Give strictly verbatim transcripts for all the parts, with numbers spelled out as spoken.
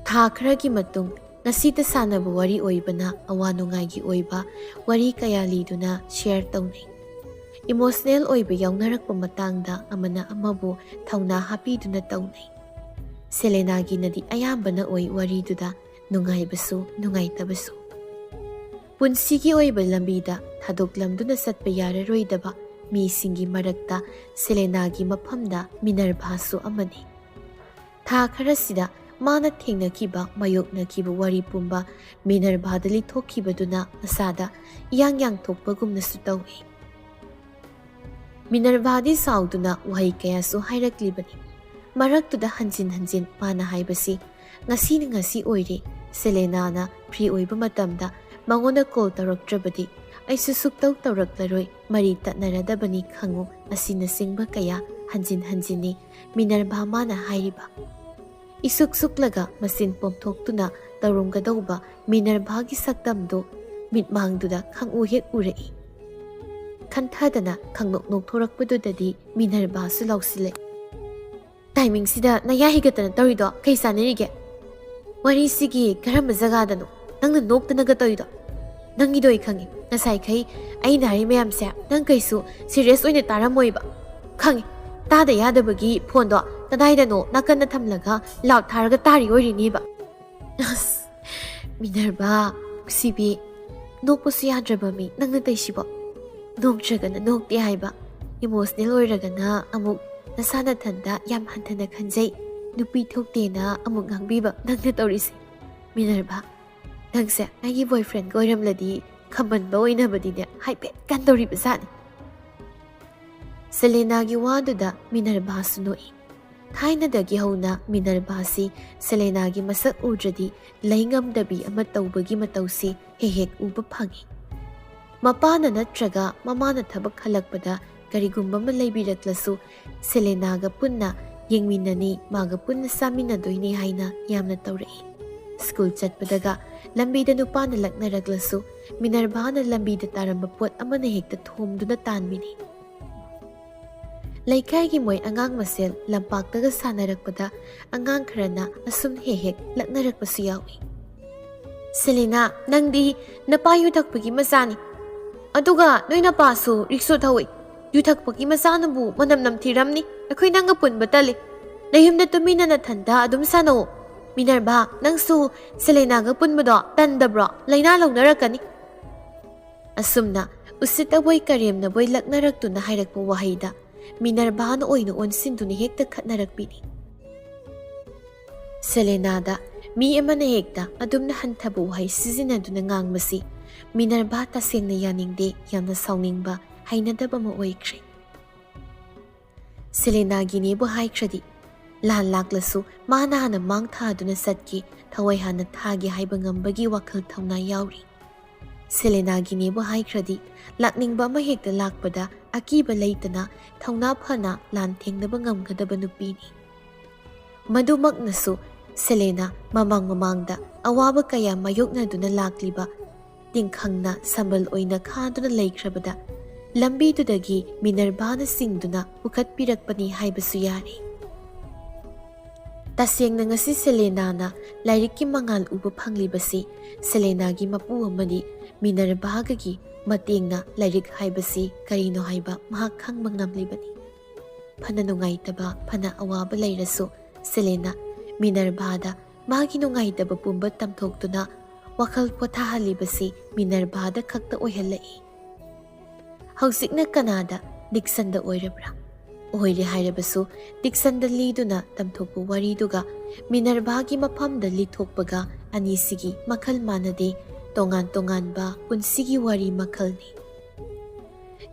ꯊꯥ ꯈꯔꯒꯤ ꯃꯇꯨꯡ, ꯉꯁꯤꯇ ꯁꯥꯟꯅꯕ ꯋꯥꯔꯤ ꯑꯣꯏꯕꯅ ꯑꯋꯥ ꯅꯨꯡꯉꯥꯏꯒꯤ ꯑꯣꯏꯕ ꯋꯥꯔꯤ ꯀꯌꯥ ꯂꯤꯗꯨꯅ ꯁꯤꯌꯔ ꯇꯧꯅꯩ꯫ ꯏꯃꯣꯁꯅꯦꯜ ꯑꯣꯏꯕ ꯌꯥꯎꯅꯔꯛꯄ ꯃꯇꯥꯡꯗ ꯑꯃꯅ ꯑꯃꯕꯨ ꯊꯧꯅꯥ ꯍꯥꯞꯄꯤꯗꯨꯅ ꯇꯧꯅꯩ꯫ ꯁꯦꯂꯦꯅꯥꯒꯤꯅꯗꯤ ꯑꯌꯥꯝꯕꯅ ꯑꯣꯏ ꯋꯥꯔꯤꯗꯨꯗ ꯅꯨꯡꯉꯥꯏꯕꯁꯨ ꯅꯨꯡꯉꯥꯏꯇꯕꯁꯨ꯫ ꯄꯨꯟꯁꯤꯒꯤ ꯑꯣꯏꯕ ꯂꯝꯕꯤꯗ ꯊꯥꯗꯣꯛꯂꯝꯗꯨꯅ ꯆꯠꯄ ꯌꯥꯔꯔꯣꯏꯗꯕ ꯃꯤꯁꯤꯡꯒꯤ ꯃꯔꯛꯇ ꯁꯦꯂꯦꯅꯥꯒꯤ ꯃꯐꯝꯗ ꯃꯤꯅꯔꯚꯥꯁꯨ ꯑꯃꯅꯤ꯫ ꯊꯥ ꯈꯔꯁꯤꯗ ꯃꯥꯅ ꯊꯦꯡꯅꯈꯤꯕ, ꯃꯥꯌꯣꯛꯅꯈꯤꯕ ꯋꯥꯔꯤ ꯄꯨꯝꯕ ꯃꯤꯅꯔꯚꯥꯗ ꯂꯤꯊꯣꯛꯈꯤꯕꯗꯨꯅ ꯃꯁꯥꯗ ꯏꯌꯥꯡ ꯌꯥꯡꯊꯣꯛꯄꯒꯨꯝꯅꯁꯨ ꯇꯧꯏ꯫ ꯃꯤꯅꯔꯚꯥꯗꯤ ꯁꯥꯎꯗꯨꯅ ꯋꯥꯍꯩ ꯀꯌꯥꯁꯨ ꯍꯥꯏꯔꯛꯂꯤꯕꯅꯤ꯫ ꯃꯔꯛꯇꯨꯗ ꯍꯟꯖꯤꯟ ꯍꯟꯖꯤꯟ ꯃꯥꯅ ꯍꯥꯏꯕꯁꯤ, "ꯉꯁꯤꯅ ꯉꯁꯤ ꯑꯣꯏꯔꯦ, ꯁꯦꯂꯦꯅꯥꯅ ꯐ꯭ꯔꯤ ꯑꯣꯏꯕ ꯃꯇꯝꯗ ꯃꯉꯣꯟꯗ ꯀꯣꯜ ꯇꯧꯔꯛꯇ꯭ꯔꯕꯗꯤ ꯑꯩꯁꯨ ꯁꯨꯛꯇꯧ ꯇꯧꯔꯛꯂꯔꯣꯏ, ꯃꯔꯤ ꯇꯠꯅꯔꯗꯕꯅꯤ ꯈꯪꯉꯨ", ꯑꯁꯤꯅꯆꯤꯡꯕ ꯀꯌꯥ ꯍꯟꯖꯤꯟ ꯍꯟꯖꯤꯟꯅꯤ ꯃꯤꯅꯔꯚꯥ ꯃꯥꯅ ꯍꯥꯏꯔꯤꯕ꯫ ꯏꯁꯨꯛ ꯁꯨꯛꯂꯒ ꯃꯆꯤꯟ ꯄꯣꯝꯊꯣꯛꯇꯨꯅ ꯇꯧꯔꯝꯒꯗꯧꯕ ꯃꯤꯅꯔꯚꯥꯒꯤ ꯁꯛꯇꯝꯗꯨ ꯃꯤꯠꯃꯥꯡꯗꯨꯗ ꯈꯪꯎ ꯍꯦꯛ ꯎꯔꯛꯏ꯫ ꯈꯟꯊꯗꯅ ꯈꯪꯅꯣꯛ ꯅꯣꯛꯊꯣꯔꯛꯄꯗꯨꯗꯗꯤ ꯃꯤꯅꯔꯚꯥꯁꯨ ꯂꯥꯎꯁꯤꯜꯂꯦ꯫ "ꯇꯥꯏꯃꯤꯡꯁꯤꯗ ꯅꯌꯥ ꯍꯤꯒꯠꯇꯅ ꯇꯧꯔꯤꯗꯣ ꯀꯩ ꯆꯥꯟꯅꯔꯤꯒꯦ? ꯋꯥꯔꯤꯁꯤꯒꯤ ꯀꯔꯝꯕ ꯖꯒꯥꯗꯅꯣ ꯅꯪꯅ ꯅꯣꯛꯇꯅꯒ ꯇꯧꯔꯤꯗꯣ? ꯅꯪꯒꯤꯗꯣ ꯑꯩ ꯈꯪꯉꯤ꯫ ꯉꯁꯥꯏꯈꯩ ꯑꯩꯅ ꯍꯥꯏꯔꯤ ꯃꯌꯥꯝꯁꯦ ꯅꯪ ꯀꯩꯁꯨ ꯁꯤꯔꯤꯌꯁ ꯑꯣꯏꯅ ꯇꯥꯔꯝꯃꯣꯏꯕ꯫ ꯈꯪꯉꯤ, ꯇꯥꯗ ꯌꯥꯗꯕꯒꯤ ꯐꯣꯟꯗꯣ ꯀꯗꯥꯏꯗꯅꯣ ꯅꯥꯀꯟꯗ ꯊꯝꯂꯒ ꯂꯥꯎꯠ ꯊꯥꯔꯒ ꯇꯥꯔꯤ ꯑꯣꯏꯔꯤꯅꯦꯕ꯫" ꯑꯁ, ꯃꯤꯅꯔꯚꯥ, ꯅꯨꯡꯁꯤꯕꯤ, ꯅꯣꯛꯄꯁꯨ ꯌꯥꯗ꯭ꯔꯕ ꯃꯤ ꯅꯪꯅ ꯇꯧꯏꯁꯤꯕꯣ? ꯅꯣꯛꯇ꯭ꯔꯒꯅ ꯅꯣꯛꯇꯦ ꯍꯥꯏꯕ, ꯏꯃꯣꯁꯅꯦꯜ ꯑꯣꯏꯔꯒꯅ ꯑꯃꯨꯛ ꯅꯁꯥ ꯅꯊꯟꯗ ꯌꯥꯝ ꯍꯟꯊꯅ ꯈꯟꯖꯩ, ꯅꯨꯄꯤ ꯊꯣꯛꯇꯦꯅ ꯑꯃꯨꯛ ꯉꯥꯡꯕꯤꯕ ꯅꯪꯅ ꯇꯧꯔꯤꯁꯦ꯫ ꯃꯤꯅꯔꯚꯥ, ꯅꯪꯁꯦ ꯑꯩꯒꯤ ꯕꯣꯏꯐ꯭ꯔꯦꯟꯒ ꯑꯣꯏꯔꯝꯂꯗꯤ ꯈꯝꯕꯟꯕ ꯑꯣꯏꯅꯕꯗꯤꯅꯦ ꯍꯥꯏꯐꯦꯠ ꯀꯟꯗꯧꯔꯤꯕ ꯖꯥꯠꯅꯤ꯫ ꯁꯦꯂꯦꯅꯥꯒꯤ ꯋꯥꯗꯨꯗ ꯃꯤꯅꯔꯚꯥꯁꯨ ꯅꯣꯛꯏ꯫ ꯊꯥꯏꯅꯗꯒꯤ ꯍꯧꯅ ꯃꯤꯅꯔꯚꯥꯁꯤ ꯁꯦꯂꯦꯅꯥꯒꯤ ꯃꯁꯛ ꯎꯗ꯭ꯔꯗꯤ ꯂꯩ ꯉꯝꯗꯕꯤ ꯑꯃ ꯇꯧꯕꯒꯤ ꯃꯇꯧꯁꯤ ꯍꯦꯛ ꯍꯦꯛ ꯎꯕ ꯐꯪꯏ꯫ ꯃꯄꯥꯅ ꯅꯠꯇ꯭ꯔꯒ ꯃꯃꯥꯅ ꯊꯕꯛ ꯍꯜꯂꯛꯄꯗ ꯀꯔꯤꯒꯨꯝꯕ ꯑꯃ ꯂꯩꯕꯤꯔꯛꯂꯁꯨ ꯁꯦꯂꯦꯅꯥꯒ ꯄꯨꯟꯅ ꯌꯦꯡꯃꯤꯟꯅꯅꯤ, ꯃꯥꯒ ꯄꯨꯟꯅ ꯆꯥꯃꯤꯟꯅꯗꯣꯏꯅꯤ ꯍꯥꯏꯅ ꯌꯥꯝꯅ ꯇꯧꯔꯛꯏ꯫ ꯁ꯭ꯀꯨꯜ ꯆꯠꯄꯗꯒ ꯂꯝꯕꯤꯗ ꯅꯨꯄꯥꯅ ꯂꯛꯅꯔꯛꯂꯁꯨ ꯃꯤꯅꯔꯚꯥꯅ ꯂꯝꯕꯤꯗ ꯇꯥꯔꯝꯕ ꯄꯣꯠ ꯑꯃꯅ ꯍꯦꯛꯇ ꯊꯣꯝꯗꯨꯅ ꯇꯥꯟꯕꯤꯅꯤ꯫ ꯂꯩꯀꯥꯏꯒꯤ ꯃꯣꯏ ꯑꯉꯥꯡ ꯃꯁꯦꯜ ꯂꯝꯄꯥꯛꯇꯒ ꯁꯥꯟꯅꯔꯛꯄꯗ ꯑꯉꯥꯡ ꯈꯔꯅ ꯑꯁꯨꯝ ꯍꯦꯛ ꯍꯦꯛ ꯂꯛꯅꯔꯛꯄꯁꯨ ꯌꯥꯎꯏ꯫ "ꯁꯦꯂꯦꯅꯥ, ꯅꯪꯗꯤ ꯅꯄꯥ ꯌꯨ ꯊꯛꯄꯒꯤ ꯃꯆꯥꯅꯤ꯫ ꯑꯗꯨꯒ ꯅꯣꯏ ꯅꯄꯥꯁꯨ ꯔꯤꯛꯁꯣ ꯊꯧꯏ꯫ ꯌꯨ ꯊꯛꯄꯒꯤ ꯃꯆꯥꯅꯕꯨ ꯃꯅꯝ ꯅꯝꯊꯤꯔꯝꯅꯤ꯫ ꯑꯩꯈꯣꯏ ꯅꯪꯒ ꯄꯨꯟꯕ ꯇꯜꯂꯤ꯫ ꯅꯌꯨꯝꯗ ꯇꯨꯃꯤꯟꯅ ꯅꯊꯟꯗ ꯑꯗꯨꯝ ꯁꯥꯟꯅꯧ꯫ ꯃꯤꯅꯔꯚꯥ, ꯅꯪꯁꯨ ꯁꯦꯂꯦꯅꯥꯒ ꯄꯨꯟꯕꯗꯣ ꯇꯟꯗꯕ꯭ꯔꯣ? ꯂꯥꯏꯅꯥ ꯂꯧꯅꯔꯛꯀꯅꯤ꯫" ꯑꯁꯨꯝꯅ ꯎꯁꯤꯠꯇꯕꯣꯏ ꯀꯔꯦꯝꯅꯕꯣꯏ ꯂꯛꯅꯔꯛꯇꯨꯅ ꯍꯥꯏꯔꯛꯄ ꯋꯥꯍꯩꯗ ꯃꯤꯅꯔꯚꯥꯅ ꯑꯣꯏꯅ ꯑꯣꯟꯁꯤꯟꯗꯨꯅ ꯍꯦꯛꯇ ꯈꯠꯅꯔꯛꯄꯤꯅꯤ꯫ ꯁꯦꯂꯦꯅꯥꯗ ꯃꯤ ꯑꯃꯅ ꯍꯦꯛꯇ ꯑꯗꯨꯝꯅ ꯍꯟꯊꯕ ꯋꯥꯍꯩ ꯁꯤꯖꯤꯟꯅꯗꯨꯅ ꯉꯥꯡꯕꯁꯤ ꯃꯤꯅꯔꯚꯥ ꯇꯁꯦꯡꯅ ꯌꯥꯅꯤꯡꯗꯦ, ꯌꯥꯝꯅ ꯁꯥꯎꯅꯤꯡꯕ, ꯍꯩꯅꯗꯕ ꯑꯃ ꯑꯣꯏꯈ꯭ꯔꯦ꯫ ꯁꯦꯂꯦꯅꯥꯒꯤꯅꯦꯕꯨ ꯍꯥꯏꯈ꯭ꯔꯗꯤ, ꯂꯥꯟ ꯂꯥꯛꯂꯁꯨ ꯃꯥꯅ ꯍꯥꯟꯅ ꯃꯥꯡ ꯊꯥꯗꯨꯅ ꯆꯠꯀꯦ, ꯊꯋꯥꯏ ꯍꯥꯟꯅ ꯊꯥꯒꯦ ꯍꯥꯏꯕ ꯉꯝꯕꯒꯤ ꯋꯥꯈꯜ ꯊꯧꯅꯥ ꯌꯥꯎꯔꯤ꯫ ꯁꯦꯂꯦꯅꯥꯒꯤꯅꯦꯕꯨ ꯍꯥꯏꯈ꯭ꯔꯗꯤ, ꯂꯥꯛꯅꯤꯡꯕ ꯑꯃ ꯍꯦꯛꯇ ꯂꯥꯛꯄꯗ ꯑꯀꯤꯕ ꯂꯩꯇꯅ ꯊꯧꯅꯥ ꯐꯅ ꯂꯥꯟ ꯊꯦꯡꯅꯕ ꯉꯝꯒꯗꯕ ꯅꯨꯄꯤꯅꯤ꯫ ꯃꯗꯨꯃꯛꯅꯁꯨ ꯁꯦꯂꯦꯅꯥ ꯃꯃꯥꯡ ꯃꯃꯥꯡꯗ ꯑꯋꯥꯕ ꯀꯌꯥ ꯃꯥꯌꯣꯛꯅꯗꯨꯅ ꯂꯥꯛꯂꯤꯕ ꯇꯤꯡꯈꯪꯅ ꯁꯝꯕꯜ ꯑꯣꯏꯅ ꯈꯥꯗꯨꯅ ꯂꯩꯈ꯭ꯔꯕꯗ ꯂꯝꯕꯤꯗꯨꯗꯒꯤ ꯃꯤꯅꯔꯚꯥꯅ ꯆꯤꯡꯗꯨꯅ ꯄꯨꯈꯠꯄꯤꯔꯛꯄꯅꯤ ꯍꯥꯏꯕꯁꯨ ꯌꯥꯔꯦ꯫ ꯇꯁꯦꯡꯅ ꯉꯁꯤ ꯁꯦꯂꯦꯅꯥꯅ ꯂꯥꯏꯔꯤꯛꯀꯤ ꯃꯉꯥꯜ ꯎꯕ ꯐꯪꯂꯤꯕꯁꯤ ꯁꯦꯂꯦꯅꯥꯒꯤ ꯃꯄꯨ ꯑꯃꯗꯤ ꯃꯤꯅꯔꯚꯥꯒꯒꯤ ꯃꯇꯦꯡꯅ ꯂꯥꯏꯔꯤꯛ ꯍꯥꯏꯕꯁꯤ ꯀꯔꯤꯅꯣ ꯍꯥꯏꯕ ꯃꯍꯥꯛ ꯈꯪꯕ ꯉꯝꯂꯤꯕꯅꯤ꯫ ꯐꯅ ꯅꯨꯡꯉꯥꯏꯇꯕ, ꯐꯅ ꯑꯋꯥꯕ ꯂꯩꯔꯁꯨ ꯁꯦꯂꯦꯅꯥ ꯃꯤꯅꯔꯚꯥꯗ ꯃꯥꯒꯤ ꯅꯨꯡꯉꯥꯏꯇꯕ ꯄꯨꯝꯕ ꯇꯝꯊꯣꯛꯇꯨꯅ ꯋꯥꯈꯜ ꯄꯣꯊꯥꯍꯜꯂꯤꯕꯁꯤ ꯃꯤꯅꯔꯚꯥꯗ ꯈꯛꯇ ꯑꯣꯏꯍꯜꯂꯛꯏ꯫ ꯍꯧꯖꯤꯛꯅ ꯀꯅꯥꯗ? ꯗꯤꯛꯁꯟꯗ ꯑꯣꯏꯔꯕ꯭ꯔꯥ? ꯑꯣꯏꯔꯦ ꯍꯥꯏꯔꯕꯁꯨ ꯗꯤꯛꯁꯟꯗ ꯂꯤꯗꯨꯅ ꯇꯝꯊꯣꯛꯄ ꯋꯥꯔꯤꯗꯨꯒ ꯃꯤꯅꯔꯚꯥꯒꯤ ꯃꯐꯝꯗ ꯂꯤꯊꯣꯛꯄꯒ ꯑꯅꯤꯁꯤꯒꯤ ꯃꯈꯜ ꯃꯥꯟꯅꯗꯦ, ꯇꯣꯉꯥꯟ ꯇꯣꯉꯥꯟꯕ ꯄꯨꯟꯁꯤꯒꯤ ꯋꯥꯔꯤ ꯃꯈꯜꯅꯤ꯫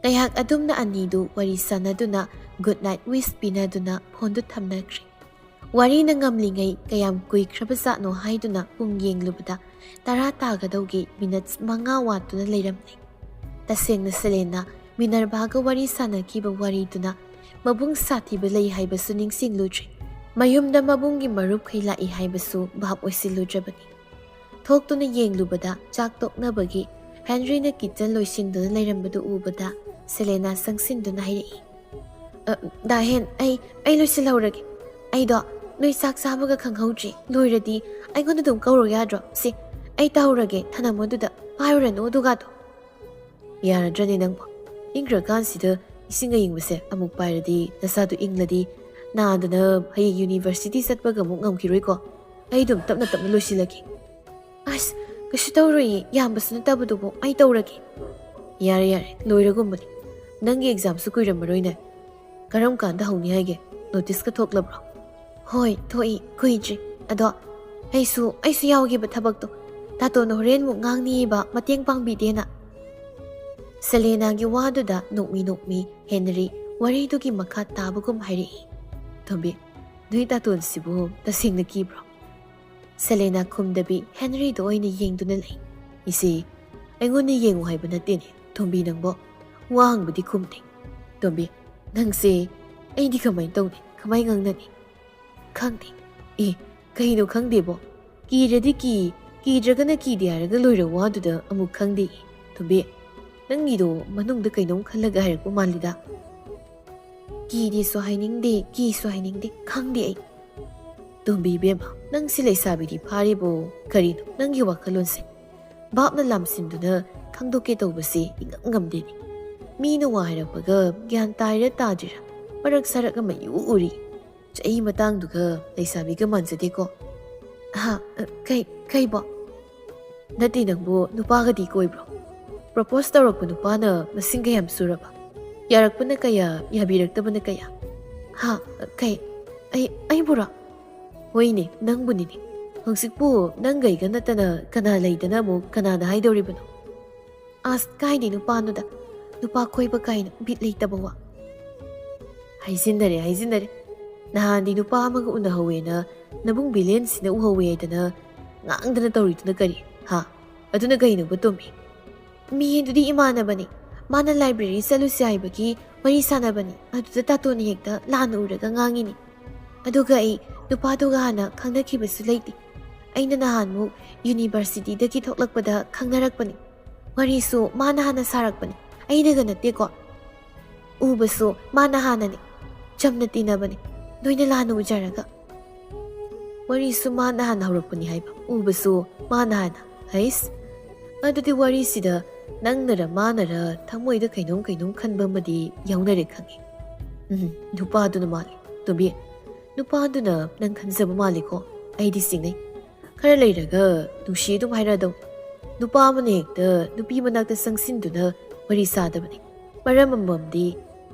ꯉꯥꯏꯍꯥꯛ ꯑꯗꯨꯝꯅ ꯑꯅꯤꯗꯨ ꯋꯥꯔꯤ ꯁꯥꯟꯅꯗꯨꯅ ꯒꯨꯗ ꯅꯥꯏꯠ ꯋꯤꯁ ꯄꯤꯅꯗꯨꯅ ꯐꯣꯟꯗꯨ ꯊꯝꯅꯈ꯭ꯔꯦ꯫ ꯋꯥꯔꯤꯅ ꯉꯝꯂꯤꯉꯩ ꯀꯌꯥꯝ ꯀꯨꯏꯈ꯭ꯔꯕꯖꯥꯠꯅꯣ ꯍꯥꯏꯗꯨꯅ ꯄꯨꯡ ꯌꯦꯡꯂꯨꯕꯗ ꯇꯔꯥ ꯇꯥꯒꯗꯧꯒꯤ ꯃꯤꯅꯠꯁ ꯃꯉꯥ ꯋꯥꯠꯇꯨꯅ ꯂꯩꯔꯝꯂꯦ꯫ ꯇꯁꯦꯡꯅ ꯁꯦꯂꯦꯅꯥ ꯃꯤꯅꯔꯚꯥꯒ ꯋꯥꯔꯤ ꯁꯥꯟꯅꯈꯤꯕ ꯋꯥꯔꯤꯗꯨꯅ ꯃꯕꯨꯡ ꯁꯥꯊꯤꯕ ꯂꯩ ꯍꯥꯏꯕꯁꯨ ꯅꯤꯡꯁꯤꯡꯂꯨꯗ꯭ꯔꯦ꯫ ꯃꯌꯨꯝꯗ ꯃꯕꯨꯡꯒꯤ ꯃꯔꯨꯞꯈꯩ ꯂꯥꯛꯏ ꯍꯥꯏꯕꯁꯨ ꯚꯥꯞ ꯑꯣꯏꯁꯤꯜꯂꯨꯗ꯭ꯔꯕꯅꯤ꯫ ꯊꯣꯛꯇꯨꯅ ꯌꯦꯡꯂꯨꯕꯗ ꯆꯥꯛ ꯇꯣꯛꯅꯕꯒꯤ ꯍꯦꯟꯔꯤꯅ ꯀꯤꯠꯆꯟ ꯂꯣꯏꯁꯤꯟꯗꯨꯅ ꯂꯩꯔꯝꯕꯗꯨ ꯎꯕꯗ ꯁꯦꯂꯦꯅꯥ ꯆꯪꯁꯤꯟꯗꯨꯅ ꯍꯥꯏꯔꯛꯏ, ꯑ, ꯗꯥ ꯍꯦꯟ, ꯑꯩ ꯑꯩ ꯂꯣꯏꯁꯤꯜꯍꯧꯔꯒꯦ꯫ ꯑꯩꯗꯣ ꯅꯣꯏ ꯆꯥꯛ ꯆꯥꯕꯒ ꯈꯪꯍꯧꯗ꯭ꯔꯤ꯫ ꯂꯣꯏꯔꯗꯤ ꯑꯩꯉꯣꯟꯗ ꯑꯗꯨꯝ ꯀꯧꯔꯣ ꯌꯥꯗ꯭ꯔꯣ? ꯁꯤ, ꯑꯩ ꯇꯧꯍꯧꯔꯒꯦ, ꯊꯅꯝꯃꯣ ꯑꯗꯨꯗ꯫ ꯄꯥꯏꯔꯨꯔꯅꯨ ꯑꯗꯨꯒꯗꯣ꯫ ꯌꯥꯔꯗ꯭ꯔꯅꯦ ꯅꯪꯕꯣ? ꯏꯪꯈ꯭ꯔꯀꯥꯟꯁꯤꯗ ꯏꯁꯤꯡ ꯑꯌꯤꯡꯕꯁꯦ ꯑꯃꯨꯛ ꯄꯥꯏꯔꯗꯤ ꯅꯁꯥꯗꯣ ꯏꯪꯂꯗꯤ ꯅꯥꯗꯅ ꯍꯌꯦꯡ ꯌꯨꯅꯤꯚꯔꯁꯤꯇꯤ ꯆꯠꯄꯒ ꯑꯃꯨꯛ ꯉꯝꯈꯤꯔꯣꯏꯀꯣ꯫ ꯑꯩ ꯑꯗꯨꯝ ꯇꯞꯅ ꯇꯞꯅ ꯂꯣꯏꯁꯤꯜꯂꯒꯦ꯫ ꯑꯁ, ꯀꯩꯁꯨ ꯇꯧꯔꯣꯏꯌꯦ, ꯌꯥꯝꯕꯁꯨ ꯅꯠꯇꯕꯗꯨꯕꯨ꯫ ꯑꯩ ꯇꯧꯔꯒꯦ꯫ ꯌꯥꯔꯦ ꯌꯥꯔꯦ, ꯂꯣꯏꯔꯒꯨꯝꯕꯅꯤ꯫ ꯅꯪꯒꯤ ꯑꯦꯛꯖꯥꯝꯁꯨ ꯀꯨꯏꯔꯝꯃꯔꯣꯏꯅꯦ꯫ ꯀꯔꯝ ꯀꯥꯟꯗ ꯍꯧꯅꯤ ꯍꯥꯏꯒꯦ? ꯅꯣꯇꯤꯁꯀ ꯊꯣꯛꯂꯕ꯭ꯔꯣ? ꯍꯣꯏ, ꯊꯣꯛꯏ, ꯀꯨꯏꯗ꯭ꯔꯤ꯫ ꯑꯗꯣ ꯑꯩꯁꯨ ꯑꯩꯁꯨ ꯌꯥꯎꯒꯦꯕ ꯊꯕꯛꯇꯣ꯫ ꯇꯥꯇꯣꯟꯅ ꯍꯣꯔꯦꯟꯃꯨꯛ ꯉꯥꯡꯅꯤꯌꯦꯕ, ꯃꯇꯦꯡ ꯄꯥꯡꯕꯤꯗꯦꯅ꯫ ꯁꯦꯂꯦꯅꯥꯒꯤ ꯋꯥꯗꯨꯗ ꯅꯣꯛꯃꯤ ꯅꯣꯛꯃꯤ ꯍꯦꯅꯔꯤ ꯋꯥꯔꯤꯗꯨꯒꯤ ꯃꯈꯥ ꯇꯥꯕꯒꯨꯝ ꯍꯥꯏꯔꯛꯏ꯫ ꯇꯣꯝꯕꯤ, ꯅꯣꯏ ꯇꯥꯇꯣꯟꯁꯤꯕꯨ ꯇꯁꯦꯡꯅ ꯀꯤꯕ꯭ꯔꯣ? ꯁꯦꯂꯦꯅꯥ ꯈꯨꯝꯗꯕꯤ ꯍꯦꯅꯔꯤꯗ ꯑꯣꯏꯅ ꯌꯦꯡꯗꯨꯅ ꯂꯩ꯫ ꯏꯆꯦ, ꯑꯩꯉꯣꯟꯗ ꯌꯦꯡꯉꯨ ꯍꯥꯏꯕ ꯅꯠꯇꯦꯅꯦ, ꯇꯣꯝꯕꯤ ꯅꯪꯕꯣ꯫ ꯋꯥ ꯍꯪꯕꯗꯤ ꯈꯨꯝꯗꯦ꯫ ꯇꯣꯝꯕꯤ, ꯅꯪꯁꯦ ꯑꯩꯗꯤ ꯀꯃꯥꯏꯅ ꯇꯧꯅꯤ? ꯀꯃꯥꯏꯅ ꯉꯥꯡꯅꯅꯤ? ꯈꯪꯗꯦ꯫ ꯑꯦ, ꯀꯩꯅꯣ ꯈꯪꯗꯦꯕꯣ? ꯀꯤꯔꯗꯤ ꯀꯤ, ꯀꯤꯗ꯭ꯔꯒꯅ ꯀꯤꯗꯦ ꯍꯥꯏꯔꯒ ꯂꯣꯏꯔ ꯋꯥꯗꯨꯗ ꯑꯃꯨꯛ ꯈꯪꯗꯦ꯫ ꯇꯣꯝꯕꯤ, ꯅꯪꯒꯤꯗꯣ ꯃꯅꯨꯡꯗ ꯀꯩꯅꯣꯝ ꯈꯜꯂꯒ ꯍꯥꯏꯔꯛꯄ ꯃꯥꯜꯂꯤꯗ꯫ ꯀꯤꯗꯦꯁꯨ ꯍꯥꯏꯅꯤꯡꯗꯦ, ꯀꯤꯁꯨ ꯍꯥꯏꯅꯤꯡꯗꯦ, ꯈꯪꯗꯦ ꯑꯩ꯫ ꯇꯣꯝꯕꯤ ꯏꯕꯦꯝꯃ, ꯅꯪꯁꯤ ꯂꯩꯁꯥꯕꯤꯗꯤ ꯐꯥꯔꯤꯕꯣ? ꯀꯔꯤꯅꯣ ꯅꯪꯒꯤ ꯋꯥꯈꯜꯂꯣꯟꯁꯦ? ꯚꯥꯞꯅ ꯂꯥꯝꯁꯤꯟꯗꯨꯅ ꯈꯪꯗꯣꯛꯀꯦ ꯇꯧꯕꯁꯤ ꯏꯉꯝ ꯉꯝꯗꯦꯅꯦ꯫ ꯃꯤꯅ ꯋꯥ ꯍꯥꯏꯔꯛꯄꯒ ꯒ꯭ꯌꯥꯟ ꯇꯥꯔꯤꯔ ꯇꯥꯗ꯭ꯔꯤꯔ ꯃꯔꯛ ꯁꯔꯛ ꯑꯃ ꯏꯎ ꯎꯔꯤ꯫ ꯆꯍꯤ ꯃꯇꯥꯡꯗꯨꯒ ꯂꯩꯁꯥꯕꯤꯒ ꯃꯥꯟꯖꯗꯦꯀꯣ꯫ ꯍꯥ? ꯀꯩ, ꯀꯩꯕꯣ? ꯅꯠꯇꯦ, ꯅꯪꯕꯨ ꯅꯨꯄꯥꯒꯗꯤ ꯀꯣꯏꯕ꯭ꯔꯣ? ꯄ꯭ꯔꯣꯄꯣꯁ ꯇꯧꯔꯛꯄ ꯅꯨꯄꯥꯅ ꯃꯁꯤꯡ ꯀꯌꯥꯝ ꯁꯨꯔꯕ? ꯌꯥꯔꯛꯄꯅ ꯀꯌꯥ, ꯌꯥꯕꯤꯔꯛꯇꯕꯅ ꯀꯌꯥ? ꯍꯥ? ꯀꯩ? ꯑꯩ, ꯑꯩꯕꯨꯔꯣ? ꯍꯣꯏꯅꯦ, ꯅꯪꯕꯨꯅꯤꯅꯦ꯫ ꯍꯧꯖꯤꯛꯄꯨ ꯅꯪꯒ ꯑꯩꯒ ꯅꯠꯇꯅ ꯀꯅꯥ ꯂꯩꯗꯅ ꯑꯃꯨꯛ ꯀꯅꯥꯗ ꯍꯥꯏꯗꯧꯔꯤꯕꯅꯣ? ꯑꯁ, ꯀꯥꯏꯗꯩ ꯅꯨꯄꯥꯅꯣꯗ? ꯅꯨꯄꯥ ꯀꯣꯏꯕ ꯀꯥꯏꯅ ꯕꯤꯠ ꯂꯩꯇꯕ ꯋꯥ꯫ ꯍꯥꯏꯖꯤꯟꯅꯔꯦ, ꯍꯥꯏꯖꯤꯟꯅꯔꯦ꯫ ꯅꯍꯥꯟꯗꯤ ꯅꯨꯄꯥ ꯑꯃꯒ ꯎꯅꯍꯧꯋꯦꯅ ꯅꯕꯨꯡ ꯕꯤꯂꯦꯟꯁꯤꯅ ꯎꯍꯧꯋꯦ ꯍꯥꯏꯗꯅ ꯉꯥꯡꯗꯅ ꯇꯧꯔꯤꯗꯨꯅ ꯀꯔꯤ? ꯍꯥ? ꯑꯗꯨꯅ ꯀꯩꯅꯣꯕ, ꯇꯣꯝꯕꯤ? ꯃꯤ ꯑꯗꯨꯗꯤ ꯏꯃꯥꯟꯅꯕꯅꯤ꯫ ꯃꯥꯅ ꯂꯥꯏꯕ꯭ꯔꯦꯔꯤ ꯆꯠꯂꯨꯁꯦ ꯍꯥꯏꯕꯒꯤ ꯋꯥꯔꯤ ꯁꯥꯟꯅꯕꯅꯤ꯫ ꯑꯗꯨꯗ ꯇꯥꯇꯣꯟꯅ ꯍꯦꯛꯇ ꯂꯥꯟꯅ ꯎꯔꯒ ꯉꯥꯡꯉꯤꯅꯤ꯫ ꯑꯗꯨꯒ ꯑꯩ ꯅꯨꯄꯥꯗꯨꯒ ꯍꯥꯟꯅ ꯈꯪꯅꯈꯤꯕꯁꯨ ꯂꯩꯇꯦ꯫ ꯑꯩꯅ ꯅꯍꯥꯟꯃꯨꯛ ꯌꯨꯅꯤꯚꯔꯁꯤꯇꯤꯗꯒꯤ ꯊꯣꯛꯂꯛꯄꯗ ꯈꯪꯅꯔꯛꯄꯅꯤ꯫ ꯋꯥꯔꯤꯁꯨ ꯃꯥꯅ ꯍꯥꯟꯅ ꯁꯥꯔꯛꯄꯅꯤ, ꯑꯩꯅꯒ ꯅꯠꯇꯦꯀꯣ꯫ ꯎꯕꯁꯨ ꯃꯥꯅ ꯍꯥꯟꯅꯅꯤ꯫ ꯆꯝꯅ ꯇꯤꯟꯅꯕꯅꯤ꯫ ꯅꯣꯏꯅ ꯂꯥꯟꯅ ꯎꯖꯔꯒ꯫ ꯋꯥꯔꯤꯁꯨ ꯃꯥꯅ ꯍꯥꯟꯅ ꯍꯧꯔꯛꯄꯅꯤ ꯍꯥꯏꯕ꯫ ꯎꯕꯁꯨ ꯃꯥꯅ ꯍꯥꯟꯅ꯫ ꯍꯩꯁ꯫ ꯑꯗꯨꯗꯤ ꯋꯥꯔꯤꯁꯤꯗ ꯅꯪꯅꯔ ꯃꯥꯅꯔ ꯊꯃꯣꯏꯗ ꯀꯩꯅꯣꯝ ꯀꯩꯅꯣꯝ ꯈꯟꯕ ꯑꯃꯗꯤ ꯌꯥꯎꯅꯔꯦ ꯈꯪꯉꯤ꯫ ꯎꯝ, ꯅꯨꯄꯥꯗꯨꯅ ꯃꯥꯜꯂꯤ꯫ ꯇꯣꯝꯕꯤ, ꯅꯨꯄꯥꯗꯨꯅ ꯅꯪ ꯈꯟꯖꯕ ꯃꯥꯜꯂꯤꯀꯣ꯫ ꯑꯩꯗꯤ ꯆꯤꯡꯅꯩ꯫ ꯈꯔ ꯂꯩꯔꯒ ꯅꯨꯡꯁꯤ ꯑꯗꯨꯝ ꯍꯥꯏꯔꯛꯑꯗꯧ꯫ ꯅꯨꯄꯥ ꯑꯃꯅ ꯍꯦꯛꯇ ꯅꯨꯄꯤ ꯃꯅꯥꯛꯇ ꯆꯪꯁꯤꯟꯗꯨꯅ ꯋꯥꯔꯤ ꯁꯥꯗꯕꯅꯤ꯫ ꯃꯔꯝ ꯑꯃꯃꯝꯗꯤ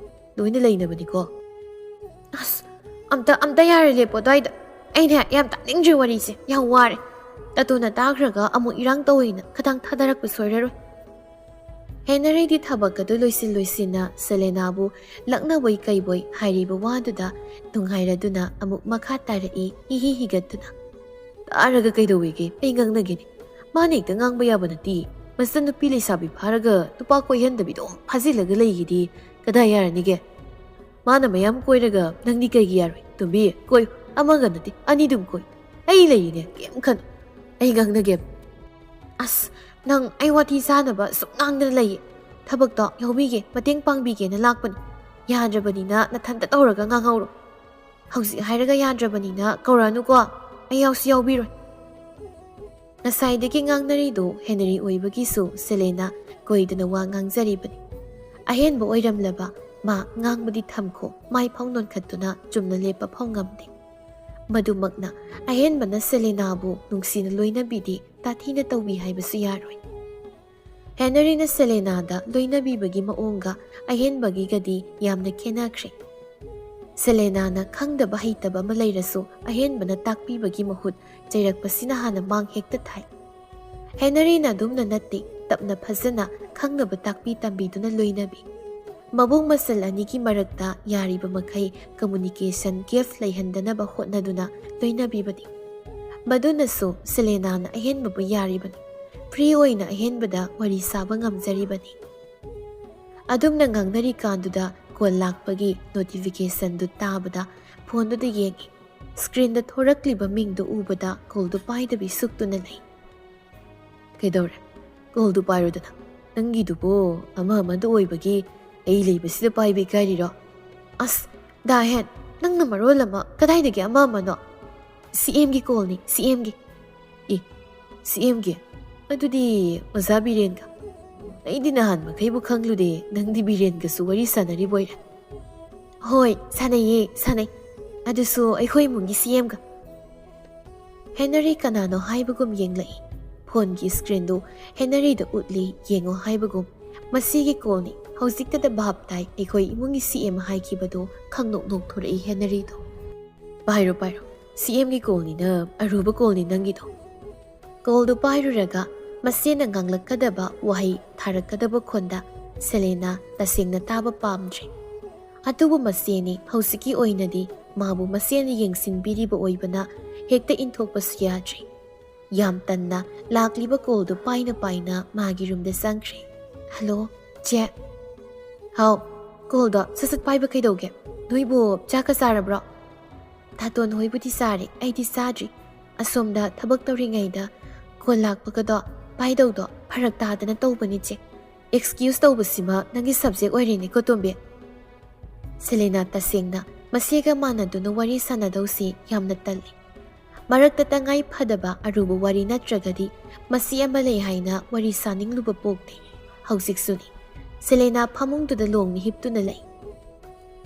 ꯂꯣꯏꯅ ꯂꯩꯅꯕꯅꯤꯀꯣ꯫ ꯑꯁ, ꯑꯝꯇ, ꯑꯝꯇ ꯌꯥꯔꯦ, ꯂꯦꯞꯄꯣ ꯑꯗꯨꯋꯥꯏꯗ꯫ ꯑꯩꯅꯦ ꯌꯥꯝ ꯇꯥꯅꯤꯡꯗ꯭ꯔꯦ ꯋꯥꯔꯤꯁꯦ, ꯌꯥꯝ ꯋꯥꯔꯦ꯫ ꯇꯥꯇꯣꯅ ꯇꯥꯈ꯭ꯔꯒ ꯑꯃꯨꯛ ꯏꯔꯥꯡ ꯇꯧꯋꯦꯅ ꯈꯗꯥꯡ ꯊꯥꯗꯔꯛꯄ ꯁꯣꯏꯔꯔꯣꯏ꯫ ꯍꯦꯅꯔꯤꯗꯤ ꯊꯕꯛ ꯑꯗꯨ ꯂꯣꯏꯁꯤꯟ ꯂꯣꯏꯁꯤꯟꯅ ꯁꯦꯂꯦꯅꯥꯕꯨ ꯂꯛꯅꯕꯣꯏ ꯀꯩꯕꯣꯏ ꯍꯥꯏꯔꯤꯕ ꯋꯥꯗꯨꯗ ꯅꯨꯡꯉꯥꯏꯔꯗꯨꯅ ꯑꯃꯨꯛ ꯃꯈꯥ ꯇꯥꯔꯛꯏ, ꯍꯤꯍꯤ ꯍꯤꯒꯠꯇꯨꯅ꯫ ꯇꯥꯔꯒ ꯀꯩꯗꯧꯋꯦꯒꯦ? ꯑꯩ ꯉꯥꯡꯅꯒꯦꯅꯦ꯫ ꯃꯥꯅ ꯍꯦꯛꯇ ꯉꯥꯡꯕ ꯌꯥꯕ ꯅꯠꯇꯦ꯫ ꯃꯆꯟꯅꯨꯄꯤ ꯂꯩꯁꯥꯕꯤ ꯐꯥꯔꯒ ꯅꯨꯄꯥ ꯀꯣꯏꯍꯟꯗꯕꯤꯗꯣ ꯐꯥꯖꯤꯜꯂꯒ ꯂꯩꯒꯤꯗꯤ ꯀꯗꯥꯏ ꯌꯥꯔꯅꯤꯒꯦ? ꯃꯥꯅ ꯃꯌꯥꯝ ꯀꯣꯏꯔꯒ ꯅꯪꯗꯤ ꯀꯩꯒꯤ ꯌꯥꯔꯣꯏ? ꯇꯣꯝꯕꯤ, ꯀꯣꯏꯌꯨ꯫ ꯑꯃꯒ ꯅꯠꯇꯦ, ꯑꯅꯤ ꯑꯗꯨꯝ ꯀꯣꯏꯌꯨ꯫ ꯑꯩ ꯂꯩꯔꯤꯅꯦ, ꯀꯩꯝ ꯈꯟꯅꯨ꯫ ꯑꯩ ꯉꯥꯡꯅꯒꯦꯕ꯫ ꯑꯁ, ꯅꯪ ꯑꯩ ꯋꯥꯊꯤ ꯆꯥꯅꯕ ꯁꯨꯝ ꯉꯥꯡꯗꯅ ꯂꯩꯌꯦ꯫ ꯊꯕꯛꯇꯣ ꯌꯥꯎꯕꯤꯒꯦ, ꯃꯇꯦꯡ ꯄꯥꯡꯕꯤꯒꯦꯅ ꯂꯥꯛꯄꯅꯤ꯫ ꯌꯥꯗ꯭ꯔꯕꯅꯤꯅ ꯅꯊꯟꯇ ꯇꯧꯔꯒ ꯉꯥꯡꯍꯧꯔꯣ꯫ ꯍꯧꯖꯤꯛ ꯍꯥꯏꯔꯒ ꯌꯥꯗ꯭ꯔꯕꯅꯤꯅ ꯀꯧꯔꯛꯑꯅꯨꯀꯣ꯫ ꯑꯩ ꯌꯥꯎꯁꯨ ꯌꯥꯎꯕꯤꯔꯣꯏ꯫ ꯉꯁꯥꯏꯗꯒꯤ ꯉꯥꯡꯅꯔꯤꯗꯨ ꯍꯦꯅꯔꯤ ꯑꯣꯏꯕꯒꯤꯁꯨ ꯁꯦꯂꯦꯅꯥ ꯀꯣꯏꯗꯅ ꯋꯥ ꯉꯥꯡꯖꯔꯤꯕꯅꯤ꯫ ꯑꯍꯦꯟꯕ ꯑꯣꯏꯔꯝꯂꯕ ꯃꯥ ꯉꯥꯡꯕꯗꯤ ꯊꯝꯈꯣ, ꯃꯥꯏ ꯐꯥꯎ ꯅꯣꯟꯈꯠꯇꯨꯅ ꯆꯨꯝꯅ ꯂꯦꯞꯄ ꯐꯥꯎ ꯉꯝꯗꯦ꯫ ꯃꯗꯨꯃꯛꯅ ꯑꯍꯦꯟꯕꯅ ꯁꯦꯂꯦꯅꯥꯕꯨ ꯅꯨꯡꯁꯤꯅ ꯂꯣꯏꯅꯕꯤꯗꯤ ꯇꯥꯊꯤꯅ ꯇꯧꯕꯤ ꯍꯥꯏꯕꯁꯨ ꯌꯥꯔꯣꯏ꯫ ꯍꯦꯅꯔꯤꯅ ꯁꯦꯂꯦꯅꯥꯗ ꯂꯣꯏꯅꯕꯤꯕꯒꯤ ꯃꯑꯣꯡꯒ ꯑꯍꯦꯟꯕꯒꯤꯒꯗꯤ ꯌꯥꯝꯅ ꯈꯦꯠꯅꯈ꯭ꯔꯦ꯫ ꯁꯦꯂꯦꯅꯥꯅ ꯈꯪꯗꯕ ꯍꯩꯇꯕ ꯑꯃ ꯂꯩꯔꯁꯨ ꯑꯍꯦꯟꯕꯅ ꯇꯥꯛꯄꯤꯕꯒꯤ ꯃꯍꯨꯠ ꯆꯩꯔꯛꯄꯁꯤꯅ ꯍꯥꯟꯅ ꯃꯥꯡ ꯍꯦꯛꯇ ꯊꯥꯏ꯫ ꯍꯦꯅꯔꯤꯅ ꯑꯗꯨꯝꯅ ꯅꯠꯇꯦ, ꯇꯞꯅ ꯐꯖꯅ ꯈꯪꯅꯕ ꯇꯥꯛꯄꯤ ꯇꯝꯕꯤꯗꯨꯅ ꯂꯣꯏꯅꯕꯤ꯫ ꯃꯕꯨꯡ ꯃꯆꯜ ꯑꯅꯤꯒꯤ ꯃꯔꯛꯇ ꯌꯥꯔꯤꯕ ꯃꯈꯩ communication gap ꯂꯩꯍꯟꯗꯅꯕ ꯍꯣꯠꯅꯗꯨꯅ ꯂꯣꯏꯅꯕꯤꯕꯅꯤ꯫ ꯃꯗꯨꯅꯁꯨ ꯁꯦꯂꯦꯅꯥꯅ ꯑꯍꯦꯟꯕꯕꯨ ꯌꯥꯔꯤꯕꯅꯤ꯫ Free ꯑꯣꯏꯅ ꯑꯍꯦꯟꯕꯗ ꯋꯥꯔꯤ ꯁꯥꯕ ꯉꯝꯖꯔꯤꯕꯅꯤ꯫ ꯑꯗꯨꯝꯅ ꯉꯥꯡꯅꯔꯤꯀꯥꯟꯗꯨꯗ call ꯂꯥꯛꯄꯒꯤ notificationꯗꯨ ꯇꯥꯕꯗ phoneꯗꯨꯗ ꯌꯦꯡꯉꯤ꯫ Screenꯗ ꯊꯣꯔꯛꯂꯤꯕ ꯃꯤꯡꯗꯨ ꯎꯕꯗ callꯗꯨ ꯄꯥꯏꯗꯕꯤ ꯁꯨꯛꯇꯨꯅ ꯂꯩ꯫ ꯀꯩꯗꯧꯔꯦ? Callꯗꯨ ꯄꯥꯏꯔꯨꯗꯅ꯫ ꯅꯪꯒꯤꯗꯨꯕꯨ ꯑꯃ ꯑꯃꯗ ꯑꯣꯏꯕꯒꯤ ꯑꯩ ꯂꯩꯕꯁꯤꯗ ꯄꯥꯏꯕ ꯏꯀꯥꯏꯔꯤꯔꯣ? ꯑꯁ, ꯗꯥ ꯍꯦꯟ, ꯅꯪꯅ ꯃꯔꯣꯜ ꯑꯃ ꯀꯗꯥꯏꯗꯒꯤ ꯑꯃ ꯑꯃꯅꯣ? ꯁꯤ ꯑꯦꯝꯒꯤ ꯀꯣꯜꯅꯤ, ꯁꯤ ꯑꯦꯝꯒꯤ꯫ ꯑꯦ, ꯁꯤ ꯑꯦꯝꯒꯤ? ꯑꯗꯨꯗꯤ ꯑꯣꯖꯥ ꯕꯤꯔꯦꯟꯒ? ꯑꯩꯗꯤ ꯅꯍꯥꯟ ꯃꯈꯩꯕꯨ ꯈꯪꯂꯨꯗꯦ, ꯅꯪꯗꯤ ꯕꯤꯔꯦꯟꯒꯁꯨ ꯋꯥꯔꯤ ꯁꯥꯟꯅꯔꯤꯕꯣꯏꯔꯦ꯫ ꯍꯣꯏ, ꯁꯥꯟꯅꯩꯌꯦ, ꯁꯥꯟꯅꯩ꯫ ꯑꯗꯨꯁꯨ ꯑꯩꯈꯣꯏ ꯏꯃꯨꯡꯒꯤ ꯁꯤ ꯑꯦꯝꯒ꯫ ꯍꯦꯅꯔꯤ ꯀꯅꯥꯅꯣ ꯍꯥꯏꯕꯒꯨꯝ ꯌꯦꯡꯂꯛꯏ꯫ ꯐꯣꯟꯒꯤ ꯁ꯭ꯀ꯭ꯔꯤꯟꯗꯨ ꯍꯦꯅꯔꯤꯗ ꯎꯠꯂꯤ, ꯌꯦꯡꯉꯣ ꯍꯥꯏꯕꯒꯨꯝ꯫ ꯃꯁꯤꯒꯤ ꯀꯣꯜꯅꯤ, ꯍꯧꯖꯤꯛꯇꯗ ꯚꯥꯞ ꯇꯥꯏ, ꯑꯩꯈꯣꯏ ꯏꯃꯨꯡꯒꯤ ꯁꯤ ꯑꯦꯝ ꯍꯥꯏꯈꯤꯕꯗꯣ꯫ ꯈꯪꯅꯣꯛ ꯅꯣꯛꯊꯣꯔꯛꯏ ꯍꯦꯅꯔꯤꯗꯣ꯫ ꯄꯥꯏꯔꯣ, ꯄꯥꯏꯔꯣ, ꯁꯤ ꯑꯦꯝꯒꯤ ꯀꯣꯜꯅꯤꯅ ꯑꯔꯨꯕ ꯀꯣꯜꯅꯤ ꯅꯪꯒꯤꯗꯣ꯫ ꯀꯣꯜꯗꯨ ꯄꯥꯏꯔꯨꯔꯒ ꯃꯁꯦꯟꯅ ꯉꯥꯡꯂꯛꯀꯗꯕ ꯋꯥꯍꯩ ꯊꯥꯔꯛꯀꯗꯕ ꯈꯣꯟꯗ ꯁꯦꯂꯦꯅꯥ ꯇꯁꯦꯡꯅ ꯇꯥꯕ ꯄꯥꯝꯗ꯭ꯔꯦ꯫ ꯑꯗꯨꯕꯨ ꯃꯁꯦꯅꯤ, ꯍꯧꯖꯤꯛꯀꯤ ꯑꯣꯏꯅꯗꯤ ꯃꯥꯕꯨ ꯃꯁꯦꯅ ꯌꯦꯡꯁꯤꯟꯕꯤꯔꯤꯕ ꯑꯣꯏꯕꯅ ꯍꯦꯛꯇ ꯏꯟꯊꯣꯛꯄꯁꯨ ꯌꯥꯗ꯭ꯔꯦ꯫ ꯌꯥꯝ ꯇꯟꯅ ꯂꯥꯛꯂꯤꯕ ꯀꯣꯜꯗꯨ ꯄꯥꯏꯅ ꯄꯥꯏꯅ ꯃꯥꯒꯤ ꯔꯨꯝꯗ ꯆꯪꯈ꯭ꯔꯦ꯫ "ꯍꯜꯂꯣ, ꯆꯦ꯫" "ꯍꯥꯎ, ꯀꯣꯜꯗꯣ ꯁꯠ ꯁꯠ ꯄꯥꯏꯕ ꯀꯩꯗꯧꯒꯦ? ꯅꯣꯏꯕꯨ ꯆꯥꯛꯀ ꯆꯥꯔꯕ꯭ꯔꯣ?" "ꯇꯥꯇꯣꯟ ꯍꯣꯏꯕꯨꯗꯤ ꯆꯥꯔꯦ, ꯑꯩꯗꯤ ꯆꯥꯗ꯭ꯔꯤ꯫ ꯑꯁꯣꯝꯗ ꯊꯕꯛ ꯇꯧꯔꯤꯉꯩꯗ ꯀꯣꯜ ꯂꯥꯛꯄꯒꯗꯣ ꯄꯥꯏꯗꯧꯗꯣ ꯐꯔꯛ ꯇꯥꯗꯅ ꯇꯧꯕꯅꯤ ꯆꯦ꯫ ꯑꯦꯛꯁꯀ꯭ꯌꯨꯁ ꯇꯧꯕꯁꯤꯃ ꯅꯪꯒꯤ ꯁꯕꯖꯦꯛ ꯑꯣꯏꯔꯦꯅꯦꯀꯣ, ꯇꯣꯝꯕꯤ꯫" ꯁꯦꯂꯦꯅꯥ ꯇꯁꯦꯡꯅ ꯃꯁꯦꯒ ꯃꯥꯟꯅꯗꯨꯅ ꯋꯥꯔꯤ ꯁꯥꯟꯅꯗꯧꯁꯤ ꯌꯥꯝꯅ ꯇꯜꯂꯤ꯫ ꯃꯔꯛꯇ ꯇꯉꯥꯏ ꯐꯗꯕ ꯑꯔꯨꯕ ꯋꯥꯔꯤ ꯅꯠꯇ꯭ꯔꯒꯗꯤ ꯃꯁꯤ ꯑꯃ ꯂꯩ ꯍꯥꯏꯅ ꯋꯥꯔꯤ ꯁꯥꯅꯤꯡꯂꯨꯕ ꯄꯣꯛꯇꯦ꯫ ꯍꯧꯖꯤꯛꯁꯨꯅꯤ꯫ ꯁꯦꯂꯦꯅꯥ ꯐꯃꯨꯡꯗꯨꯗ ꯂꯣꯡꯅ ꯍꯤꯞꯇꯨꯅ ꯂꯩ꯫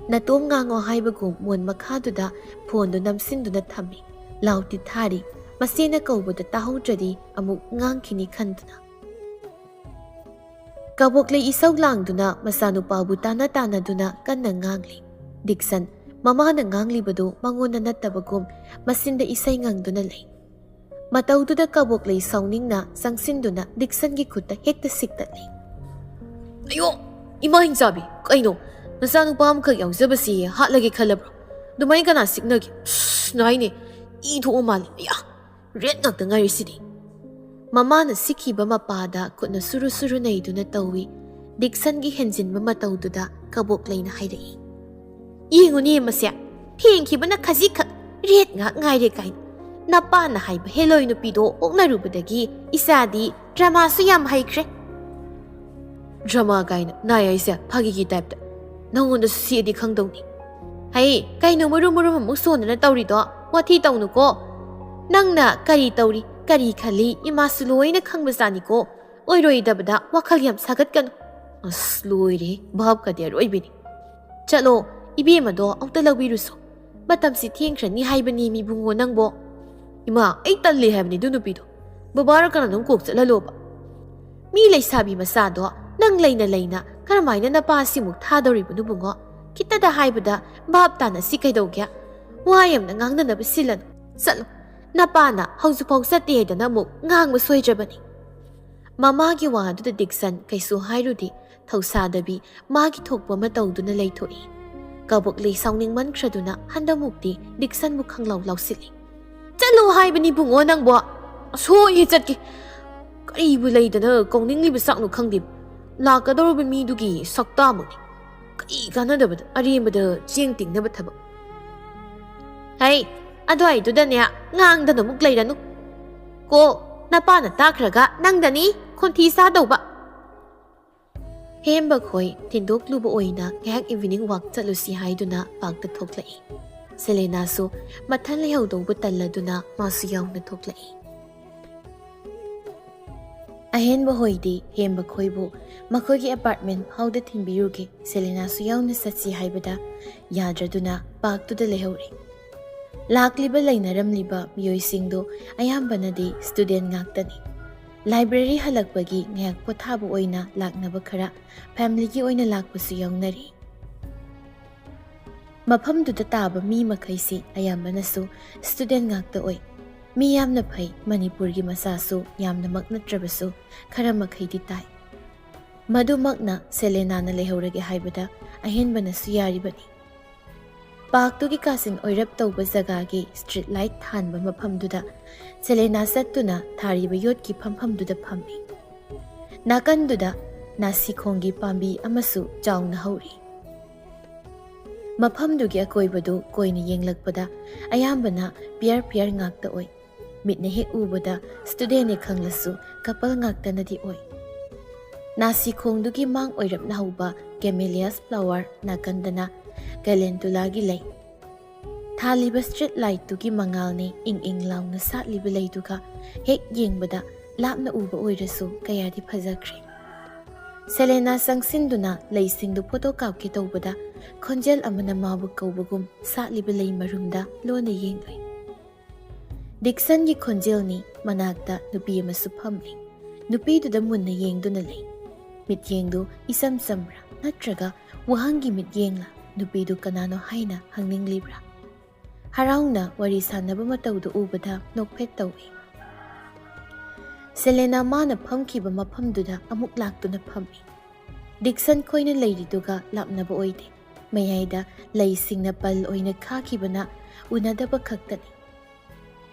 ꯅꯇꯣꯝ ꯉꯥꯡꯉꯣ ꯍꯥꯏꯕꯒꯨꯝ ꯃꯣꯟ ꯃꯈꯥꯗꯨꯗ ꯐꯣꯟꯗꯨ ꯅꯝꯁꯤꯟꯗꯨꯅ ꯊꯝꯃꯤ꯫ ꯂꯥꯎꯗꯤ ꯊꯥꯔꯤ꯫ ꯃꯁꯦꯅ ꯀꯧꯕꯗ ꯇꯥꯍꯧꯗ꯭ꯔꯗꯤ ꯑꯃꯨꯛ ꯉꯥꯡꯈꯤꯅꯤ ꯈꯟꯗꯨꯅ꯫ ꯀꯕꯣꯛꯂꯩ ꯏꯁꯧ ꯂꯥꯡꯗꯨꯅ ꯃꯆꯥꯅꯨꯄꯥꯕꯨ ꯇꯥꯅ ꯇꯥꯅꯗꯨꯅ ꯀꯟꯅ ꯉꯥꯡꯂꯤ꯫ ꯗꯤꯛꯁꯟ, ꯃꯃꯥꯅ ꯉꯥꯡꯂꯤꯕꯗꯨ ꯃꯉꯣꯟꯗ ꯅꯠꯇꯕꯒꯨꯝ ꯃꯆꯤꯟꯗ ꯏꯁꯩ ꯉꯪꯗꯨꯅ ꯂꯩ꯫ ꯃꯇꯧꯗꯨꯗ ꯀꯕꯣꯛꯂꯩ ꯁꯥꯎꯅꯤꯡꯅ ꯆꯪꯁꯤꯟꯗꯨꯅ ꯗꯤꯛꯁꯟꯒꯤ ꯈꯨꯠꯇ ꯍꯦꯛꯇ ꯁꯤꯛꯇꯠꯂꯤ꯫ "ꯑꯌꯣ, ꯏꯃꯥ ꯍꯤꯡꯆꯥꯕꯤ, ꯀꯩꯅꯣ? ꯅꯆꯥꯅꯨꯄꯥ ꯑꯃꯈꯛ ꯌꯥꯎꯖꯕꯁꯤ ꯍꯥꯠꯂꯒꯦ ꯈꯜꯂꯕ꯭ꯔꯣ? ꯑꯗꯨꯃꯥꯏꯅ ꯀꯅꯥ ꯁꯤꯛꯅꯒꯦ? ꯁꯁ, ꯅꯥꯏꯅꯦ, ꯏ ꯊꯣꯛꯑ ꯃꯥꯜꯂꯦ꯫ ꯑꯌꯥ, ꯔꯦꯠ ꯉꯥꯛꯇ ꯉꯥꯏꯔꯤꯁꯤꯗꯤ꯫" ꯃꯃꯥꯅ ꯁꯤꯛꯈꯤꯕ ꯃꯄꯥꯗ ꯈꯨꯠꯅ ꯁꯨꯔꯨ ꯁꯨꯔꯨ ꯅꯩꯗꯨꯅ ꯇꯧꯏ꯫ ꯗꯤꯛꯁꯟꯒꯤ ꯍꯦꯟꯖꯤꯟꯕ ꯃꯇꯧꯗꯨꯗ ꯀꯕꯣꯛꯂꯩꯅ ꯍꯥꯏꯔꯛꯏ꯫ "ꯌꯦꯡꯉꯨꯅꯦ ꯃꯁꯦ, ꯊꯦꯡꯈꯤꯕꯅ ꯈꯖꯤꯛꯈꯛ, ꯔꯦꯠ ꯉꯥꯛ ꯉꯥꯏꯔꯦ ꯀꯥꯏꯅ꯫ ꯅꯄꯥꯅ ꯍꯥꯏꯕ ꯍꯦꯂꯣꯏ ꯅꯨꯄꯤꯗꯣ ꯑꯣꯛꯅꯔꯨꯕꯗꯒꯤ ꯏꯆꯥꯗꯤ ꯗ꯭ꯔꯃꯥꯁꯨ ꯌꯥꯝ ꯍꯩꯈ꯭ꯔꯦ꯫" ꯗ꯭ꯔꯃꯥ ꯀꯥꯏꯅ ꯅꯥꯏ ꯑꯩꯁꯦ ꯐꯥꯒꯤꯒꯤ ꯇꯥꯏꯞꯇ꯫ ꯅꯪꯉꯣꯟꯗꯁꯨ ꯁꯤꯗꯤ ꯈꯪꯗꯧꯅꯤ꯫ ꯍꯩ, ꯀꯩꯅꯣ ꯃꯔꯨꯝ ꯃꯔꯨꯝ ꯑꯃꯨꯛ ꯁꯣꯟꯗꯅ ꯇꯧꯔꯤꯗꯣ? ꯋꯥꯊꯤ ꯇꯧꯅꯨꯀꯣ꯫ ꯅꯪꯅ ꯀꯔꯤ ꯇꯧꯔꯤ, ꯀꯔꯤ ꯈꯜꯂꯤ, ꯏꯃꯥꯁꯨ ꯂꯣꯏꯅ ꯈꯪꯕꯖꯥꯠꯅꯤꯀꯣ꯫ ꯑꯣꯏꯔꯣꯏꯗꯕꯗ ꯋꯥꯈꯜ ꯌꯥꯝ ꯁꯥꯒꯠꯀꯅꯨ꯫ ꯑꯁ, ꯂꯣꯏꯔꯦ, ꯚꯥꯞꯀꯗꯤ ꯑꯔꯣꯏꯕꯤꯅꯤ꯫ ꯆꯠꯂꯣ, ꯏꯕꯦꯝꯃꯗꯣ ꯑꯃꯨꯛꯇ ꯂꯧꯕꯤꯔꯨꯁꯣ꯫ ꯃꯇꯝꯁꯤ ꯊꯦꯡꯈ꯭ꯔꯅꯤ ꯍꯥꯏꯕꯅꯤ, ꯃꯤꯕꯨꯡꯉꯣ ꯅꯪꯕꯣ꯫ ꯏꯃꯥ, ꯑꯩ ꯇꯜꯂꯤ ꯍꯥꯏꯕꯅꯤ ꯑꯗꯨ ꯅꯨꯄꯤꯗꯣ꯫ ꯕꯕꯥꯔ ꯀꯅꯥꯅꯣꯝ ꯀꯣꯛ ꯆꯠꯍꯜꯂꯣꯕ꯫ ꯃꯤ ꯂꯩꯁꯥꯕꯤ ꯃꯆꯥꯗꯣ ꯅꯪ ꯂꯩꯅ ꯂꯩꯅ ꯀꯔꯝꯍꯥꯏꯅ ꯅꯄꯥꯁꯤꯃꯨꯛ ꯊꯥꯗꯧꯔꯤꯕꯅꯣ ꯕꯨꯡꯉꯣ? ꯈꯤꯇꯗ ꯍꯥꯏꯕꯗ ꯚꯥꯞ ꯇꯥꯅ ꯁꯤ ꯀꯩꯗꯧꯒꯦ? ꯋꯥ ꯌꯥꯝꯅ ꯉꯥꯡꯅꯅꯕ ꯁꯤꯜꯂꯅꯨ꯫ ꯆꯠꯂꯣ, ꯅꯄꯥꯅ ꯍꯧꯖꯤꯛꯐꯥꯎ ꯆꯠꯇꯦ ꯍꯥꯏꯗꯅ ꯑꯃꯨꯛ ꯉꯥꯡꯕ ꯁꯣꯏꯗ꯭ꯔꯕꯅꯤ꯫ ꯃꯃꯥꯒꯤ ꯋꯥꯗꯨꯗ ꯗꯤꯛꯁꯟ ꯀꯩꯁꯨ ꯍꯥꯏꯔꯨꯗꯦ꯫ ꯊꯧꯁꯥꯗꯕꯤ ꯃꯥꯒꯤ ꯊꯣꯛꯄ ꯑꯃ ꯇꯧꯗꯨꯅ ꯂꯩꯊꯣꯛꯏ꯫ ꯀꯕꯣꯛꯂꯩ ꯁꯥꯎꯅꯤꯡꯃꯟꯈ꯭ꯔꯗꯨꯅ ꯍꯟꯗꯃꯨꯛꯇꯤ ꯗꯤꯛꯁꯟꯕꯨ ꯈꯪꯂꯥꯎ ꯂꯥꯎꯁꯤꯜꯂꯤ꯫ "ꯆꯠꯂꯣ ꯍꯥꯏꯕꯅꯤ ꯕꯨꯡꯉꯣ ꯅꯪꯕꯣ꯫ ꯑꯁꯣꯏꯍꯦ ꯆꯠꯀꯦ꯫ ꯀꯔꯤꯕꯨ ꯂꯩꯗꯅ ꯀꯧꯅꯤꯡꯂꯤꯕ ꯆꯥꯛꯅꯣ ꯈꯪꯗꯦ꯫ ꯂꯥꯛꯀꯗꯧꯔꯕ ꯃꯤꯗꯨꯒꯤ ꯁꯛꯇꯥꯃꯛꯅꯤ꯫ ꯀꯔꯤ ꯀꯥꯟꯅꯗꯕꯗ ꯑꯔꯦꯝꯕꯗ ꯆꯦꯡ ꯇꯤꯡꯅꯕ ꯊꯕꯛ꯫ ꯍꯩ, ꯑꯗꯨꯋꯥꯏꯗꯨꯗꯅꯦ ꯉꯥꯡꯗꯅ ꯑꯃꯨꯛ ꯂꯩꯔꯅꯨ꯫ ꯀꯣ, ꯅꯄꯥꯅ ꯇꯥꯈ꯭ꯔꯒ ꯅꯪꯗꯅꯤ ꯈꯣꯟꯊꯤ ꯆꯥꯗꯧꯕ꯫" ꯍꯦꯝꯕꯈꯣꯏ ꯊꯤꯟꯗꯣꯛꯂꯨꯕ ꯑꯣꯏꯅ ꯉꯥꯏꯍꯥꯛ ꯏꯚꯤꯅꯤꯡ ꯋꯥꯛ ꯆꯠꯂꯨꯁꯤ ꯍꯥꯏꯗꯨꯅ ꯄꯥꯔꯛꯇ ꯊꯣꯛꯂꯛꯏ꯫ ꯁꯦꯂꯦꯅꯥꯁꯨ ꯃꯊꯟ ꯂꯩꯍꯧꯗꯧꯕ ꯇꯜꯂꯗꯨꯅ ꯃꯥꯁꯨ ꯌꯥꯎꯅ ꯊꯣꯛꯂꯛꯏ꯫ ꯑꯍꯦꯟꯕ ꯍꯣꯏꯗꯤ ꯍꯦꯝꯕꯈꯣꯏꯕꯨ ꯃꯈꯣꯏꯒꯤ ꯑꯦꯄꯥꯔꯠꯃꯦꯟ ꯐꯥꯎꯗ ꯊꯤꯟꯕꯤꯔꯨꯒꯦ, ꯁꯦꯂꯦꯅꯥꯁꯨ ꯌꯥꯎꯅ ꯆꯠꯁꯤ ꯍꯥꯏꯕꯗ ꯌꯥꯗ꯭ꯔꯗꯨꯅ ꯄꯥꯔꯛꯇꯨꯗ ꯂꯩꯍꯧꯔꯦ꯫ ꯂꯥꯛꯂꯤꯕ ꯂꯩꯅꯔꯝꯂꯤꯕ ꯃꯤꯑꯣꯏꯁꯤꯡꯗꯨ ꯑꯌꯥꯝꯕꯅꯗꯤ ꯁ꯭ꯇꯨꯗꯦꯟ ꯉꯥꯛꯇꯅꯤ꯫ ꯂꯥꯏꯕ꯭ꯔꯦꯔꯤ ꯍꯜꯂꯛꯄꯒꯤ ꯉꯥꯏꯍꯥꯛ ꯄꯣꯊꯥꯕ ꯑꯣꯏꯅ ꯂꯥꯛꯅꯕ ꯈꯔ ꯐꯦꯃꯤꯂꯤꯒꯤ ꯑꯣꯏꯅ ꯂꯥꯛꯄꯁꯨ ꯌꯥꯎꯅꯔꯤ꯫ ꯃꯐꯝꯗꯨꯗ ꯇꯥꯕ ꯃꯤ ꯃꯈꯩꯁꯤ ꯑꯌꯥꯝꯕꯅꯁꯨ ꯁ꯭ꯇꯨꯗꯦꯟ ꯉꯥꯛꯇ ꯑꯣꯏ꯫ ꯃꯤ ꯌꯥꯝꯅ ꯐꯩ, ꯃꯅꯤꯄꯨꯔꯒꯤ ꯃꯆꯥꯁꯨ ꯌꯥꯝꯅꯃꯛ ꯅꯠꯇ꯭ꯔꯕꯁꯨ ꯈꯔ ꯃꯈꯩꯗꯤ ꯇꯥꯏ꯫ ꯃꯗꯨꯃꯛꯅ ꯁꯦꯂꯦꯅꯥꯅ ꯂꯩꯍꯧꯔꯒꯦ ꯍꯥꯏꯕꯗ ꯑꯍꯦꯟꯕꯅꯁꯨ ꯌꯥꯔꯤꯕꯅꯤ꯫ ꯄꯥꯔꯛꯇꯨꯒꯤ ꯀꯥꯆꯤꯟ ꯑꯣꯏꯔꯞ ꯇꯧꯕ ꯖꯒꯥꯒꯤ ꯁ꯭ꯇ꯭ꯔꯤꯠ ꯂꯥꯏꯠ ꯊꯥꯟꯕ ꯃꯐꯝꯗꯨꯗ ꯁꯦꯂꯦꯅꯥ ꯆꯠꯇꯨꯅ ꯊꯥꯔꯤꯕ ꯌꯣꯠꯀꯤ ꯐꯝꯐꯝꯗꯨꯗ ꯐꯝꯃꯤ꯫ ꯅꯥꯀꯟꯗꯨꯗ ꯅꯥꯁꯤꯈꯣꯡꯒꯤ ꯄꯥꯝꯕꯤ ꯑꯃꯁꯨ ꯆꯥꯎꯅ ꯍꯧꯔꯤ꯫ ꯃꯐꯝꯗꯨꯒꯤ ꯑꯀꯣꯏꯕꯗꯨ ꯀꯣꯏꯅ ꯌꯦꯡꯂꯛꯄꯗ ꯑꯌꯥꯝꯕꯅ ꯄꯤꯌꯔ ꯄꯤꯌꯔ ꯉꯥꯛꯇ ꯑꯣꯏ꯫ ꯃꯤꯠꯅ ꯍꯦꯛ ꯎꯕꯗ ꯁ꯭ꯇꯨꯗꯦꯟꯅꯦ ꯈꯪꯂꯁꯨ ꯀꯄꯜ ꯉꯥꯛꯇꯅꯗꯤ ꯑꯣꯏ꯫ ꯅꯥꯁꯤꯈꯣꯡꯗꯨꯒꯤ ꯃꯥꯡ ꯑꯣꯏꯔꯞꯅ ꯍꯧꯕ camellias flower ꯅꯥꯀꯟꯗꯅ calendulaꯒꯤ ꯂꯩ꯫ ꯊꯥꯜꯂꯤꯕ street lightꯇꯨꯒꯤ ꯃꯉꯥꯜꯅꯤ ꯏꯪ ꯏꯪ ꯂꯥꯎꯅ ꯁꯥꯠꯂꯤꯕ ꯂꯩꯗꯨꯒ ꯍꯦꯛ ꯌꯦꯡꯕꯗ ꯂꯥꯞꯅ ꯎꯕ ꯑꯣꯏꯔꯁꯨ ꯀꯌꯥꯗꯤ ꯐꯖꯈ꯭ꯔꯦ꯫ ꯁꯦꯂꯦꯅꯥ ꯆꯪꯁꯤꯟꯗꯨꯅ ꯂꯩꯁꯤꯡꯗꯨ photo ꯀꯥꯞꯀꯦ ꯇꯧꯕꯗ ꯈꯣꯟꯖꯦꯜ ꯑꯃꯅ ꯃꯥꯕꯨ ꯀꯧꯕꯒꯨꯝ ꯁꯥꯠꯂꯤꯕ ꯂꯩ ꯃꯔꯨꯝꯗ ꯂꯣꯟꯅ ꯌꯦꯡꯂꯨꯏ꯫ ꯗꯤꯛꯁꯟꯒꯤ ꯈꯣꯟꯖꯦꯜꯅꯤ꯫ ꯃꯅꯥꯛꯇ ꯅꯨꯄꯤ ꯑꯃꯁꯨ ꯐꯝꯂꯤ꯫ ꯅꯨꯄꯤꯗꯨꯗ ꯃꯨꯟꯅ ꯌꯦꯡꯗꯨꯅ ꯂꯩ꯫ ꯃꯤꯠꯌꯦꯡꯗꯨ ꯏꯆꯝ ꯆꯝꯕ꯭ꯔꯥ ꯅꯠꯇ꯭ꯔꯒ ꯋꯥꯍꯪꯒꯤ ꯃꯤꯠꯌꯦꯡꯂ? ꯅꯨꯄꯤꯗꯨ ꯀꯅꯥꯅꯣ ꯍꯥꯏꯅ ꯍꯪꯅꯤꯡꯂꯤꯕ꯭ꯔꯥ? ꯍꯔꯥꯎꯅ ꯋꯥꯔꯤ ꯁꯥꯟꯅꯕ ꯃꯇꯧꯗꯨ ꯎꯕꯗ ꯅꯣꯛꯐꯦꯠ ꯇꯧꯏ꯫ ꯁꯦꯂꯦꯅꯥ ꯃꯥꯅ ꯐꯝꯈꯤꯕ ꯃꯐꯝꯗꯨꯗ ꯑꯃꯨꯛ ꯂꯥꯛꯇꯨꯅ ꯐꯝꯃꯤ꯫ ꯗꯤꯛꯁꯟ ꯈꯣꯏꯅ ꯂꯩꯔꯤꯗꯨꯒ ꯂꯥꯞꯅꯕ ꯑꯣꯏꯗꯦ꯫ ꯃꯌꯥꯏꯗ ꯂꯩꯁꯤꯡꯅ ꯄꯜ ꯑꯣꯏꯅ ꯈꯥꯈꯤꯕꯅ ꯎꯅꯗꯕ ꯈꯛꯇꯅꯤ꯫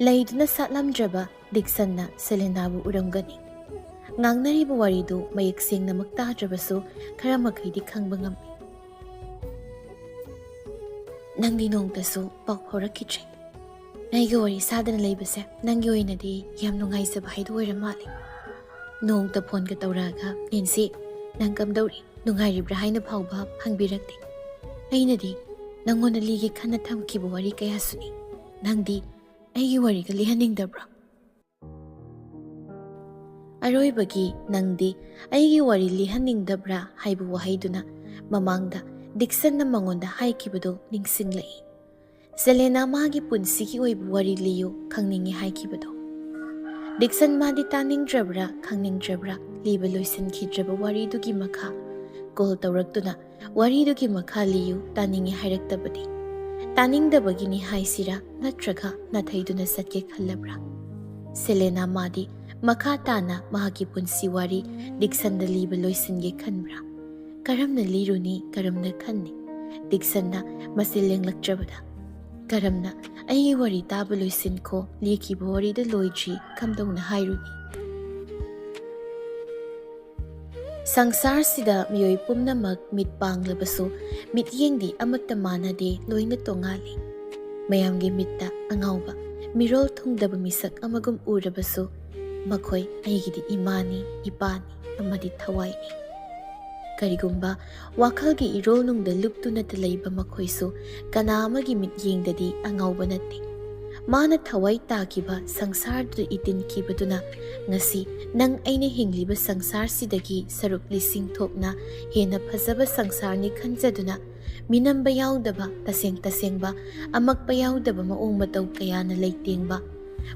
ꯂꯩꯗꯨꯅ ꯁꯥꯠꯂꯝꯗ꯭ꯔꯕ ꯗꯤꯛꯁꯟꯅ ꯁꯦꯂꯦꯅꯥꯕꯨ ꯎꯔꯝꯒꯅꯤ꯫ ꯉꯥꯡꯅꯔꯤꯕ ꯋꯥꯔꯤꯗꯨ ꯃꯌꯦꯛ ꯁꯦꯡꯅꯃꯛ ꯇꯥꯗ꯭ꯔꯕꯁꯨ ꯈꯔ ꯃꯈꯩꯗꯤ ꯈꯪꯕ ꯉꯝꯃꯤ꯫ "ꯅꯪꯗꯤ ꯅꯣꯡꯇꯁꯨ ꯄꯥꯎ ꯐꯥꯎꯔꯛꯈꯤꯗ꯭ꯔꯦ꯫ ꯑꯩꯒ ꯋꯥꯔꯤ ꯁꯥꯗꯅ ꯂꯩꯕꯁꯦ ꯅꯪꯒꯤ ꯑꯣꯏꯅꯗꯤ ꯌꯥꯝ ꯅꯨꯡꯉꯥꯏꯖꯕ ꯍꯥꯏꯗꯨ ꯑꯣꯏꯔ ꯃꯥꯜꯂꯦ꯫ ꯅꯣꯡꯇ phoneꯒ ꯇꯧꯔꯛꯑꯒ, 'ꯅꯦꯟꯁꯤ, ꯅꯪ ꯀꯝꯗꯧꯔꯤ? ꯅꯨꯡꯉꯥꯏꯔꯤꯕ꯭ꯔꯥ?' ꯍꯥꯏꯅ ꯐꯥꯎꯕ ꯍꯪꯕꯤꯔꯛꯇꯦ꯫ ꯑꯩꯅꯗꯤ ꯅꯪꯉꯣꯟꯗ ꯂꯤꯒꯦ ꯈꯟꯅ ꯊꯝꯈꯤꯕ ꯋꯥꯔꯤ ꯀꯌꯥꯁꯨꯅꯤ꯫ ꯅꯪꯗꯤ ꯑꯩꯒꯤ ꯋꯥꯔꯤꯒ ꯂꯤꯍꯟꯅꯤꯡꯗꯕ꯭ꯔꯣ?" ꯑꯔꯣꯏꯕꯒꯤ "ꯅꯪꯗꯤ ꯑꯩꯒꯤ ꯋꯥꯔꯤ ꯂꯤꯍꯟꯅꯤꯡꯗꯕ꯭ꯔꯥ?" ꯍꯥꯏꯕ ꯋꯥꯍꯩꯗꯨꯅ ꯃꯃꯥꯡꯗ ꯗꯤꯛꯁꯟꯅ ꯃꯉꯣꯟꯗ ꯍꯥꯏꯈꯤꯕꯗꯨ ꯅꯤꯡꯁꯤꯡꯂꯛꯏ꯫ ꯁꯦꯂꯦꯅꯥ ꯃꯥꯒꯤ ꯄꯨꯟꯁꯤꯒꯤ ꯑꯣꯏꯕ ꯋꯥꯔꯤ ꯂꯤꯌꯨ ꯈꯪꯅꯤꯡꯏ ꯍꯥꯏꯈꯤꯕꯗꯨ꯫ ꯗꯤꯛꯁꯟ ꯃꯥꯗꯤ ꯇꯥꯅꯤꯡꯗ꯭ꯔꯕ꯭ꯔꯥ ꯈꯪꯅꯤꯡꯗ꯭ꯔꯕ꯭ꯔꯥ, ꯂꯤꯕ ꯂꯣꯏꯁꯤꯟꯈꯤꯗ꯭ꯔꯕ ꯋꯥꯔꯤꯗꯨꯒꯤ ꯃꯈꯥ call ꯇꯧꯔꯛꯇꯨꯅ "ꯋꯥꯔꯤꯗꯨꯒꯤ ꯃꯈꯥ ꯂꯤꯌꯨ, ꯇꯥꯅꯤꯡꯏ" ꯍꯥꯏꯔꯛꯇꯕꯗꯤ꯫ ꯇꯥꯅꯤꯡꯗꯕꯒꯤꯅꯤ ꯍꯥꯏꯁꯤꯔꯥ ꯅꯠꯇ꯭ꯔꯒ ꯅꯥꯊꯩꯗꯨꯅ ꯆꯠꯀꯦ ꯈꯜꯂꯕ꯭ꯔꯥ? ꯁꯦꯂꯦꯅꯥ ꯃꯥꯗꯤ ꯃꯈꯥ ꯇꯥꯅ ꯃꯍꯥꯛꯀꯤ ꯄꯨꯟꯁꯤ ꯋꯥꯔꯤ ꯗꯤꯛꯁꯟꯗ ꯂꯤꯕ ꯂꯣꯏꯁꯤꯟꯒꯦ ꯈꯟꯕ꯭ꯔꯥ? ꯀꯔꯝꯅ ꯂꯤꯔꯨꯅꯤ, ꯀꯔꯝꯅ ꯈꯟꯅꯤ? ꯗꯤꯛꯁꯟꯅ ꯃꯁꯤ ꯂꯦꯡꯂꯛꯇ꯭ꯔꯕꯗ, "ꯀꯔꯝꯅ ꯑꯩꯒꯤ ꯋꯥꯔꯤ ꯇꯥꯕ ꯂꯣꯏꯁꯤꯟꯈꯣ, ꯂꯤꯈꯤꯕ ꯋꯥꯔꯤꯗ ꯂꯣꯏꯗ꯭ꯔꯤ" ꯀꯝꯗꯧꯅ ꯍꯥꯏꯔꯨꯅꯤ? ꯁꯪꯁꯥꯔꯁꯤꯗ ꯃꯤꯑꯣꯏ ꯄꯨꯝꯅꯃꯛ ꯃꯤꯠ ꯄꯥꯡꯂꯕꯁꯨ ꯃꯤꯠꯌꯦꯡꯗꯤ ꯑꯃꯠꯇ ꯃꯥꯟꯅꯗꯦ, ꯂꯣꯏꯅ ꯇꯣꯉꯥꯜꯂꯤ꯫ ꯃꯌꯥꯝꯒꯤ ꯃꯤꯠꯇ ꯑꯉꯥꯎꯕ, ꯃꯤꯔꯣꯜ ꯊꯨꯡꯗꯕ ꯃꯤꯁꯛ ꯑꯃꯒꯨꯝ ꯎꯔꯕꯁꯨ ꯃꯈꯣꯏ ꯑꯩꯒꯤꯗꯤ ꯏꯃꯥꯅꯤ, ꯏꯄꯥꯅꯤ꯫ ꯑꯃꯗꯤ ꯊꯋꯥꯏꯅꯤ꯫ ꯀꯔꯤꯒꯨꯝꯕ ꯋꯥꯈꯜꯒꯤ ꯏꯔꯣꯜꯅꯨꯡꯗ ꯂꯨꯞꯇꯨꯅꯇ ꯂꯩꯕ ꯃꯈꯣꯏꯁꯨ ꯀꯅꯥ ꯑꯃꯒꯤ ꯃꯤꯠꯌꯦꯡꯗꯗꯤ ꯑꯉꯥꯎꯕ ꯅꯠꯇꯦ꯫ ꯃꯥꯅ ꯊꯋꯥꯏ ꯇꯥꯈꯤꯕ ꯁꯪꯁꯥꯔꯗꯨꯗ ꯏꯇꯤꯟꯈꯤꯕꯗꯨꯅ ꯉꯁꯤ ꯅꯪ ꯑꯩꯅ ꯍꯤꯡꯂꯤꯕ ꯁꯪꯁꯥꯔꯁꯤꯗꯒꯤ ꯁꯔꯨꯛ ꯂꯤꯁꯤꯡ ꯊꯣꯛꯅ ꯍꯦꯟꯅ ꯐꯖꯕ ꯁꯪꯁꯥꯔꯅꯤ ꯈꯟꯖꯗꯨꯅ ꯃꯤꯅꯝꯕ ꯌꯥꯎꯗꯕ, ꯇꯁꯦꯡ ꯇꯁꯦꯡꯕ, ꯑꯃꯛꯄ ꯌꯥꯎꯗꯕ ꯃꯑꯣꯡ ꯃꯇꯧ ꯀꯌꯥꯅ ꯂꯩꯇꯦꯡꯕ,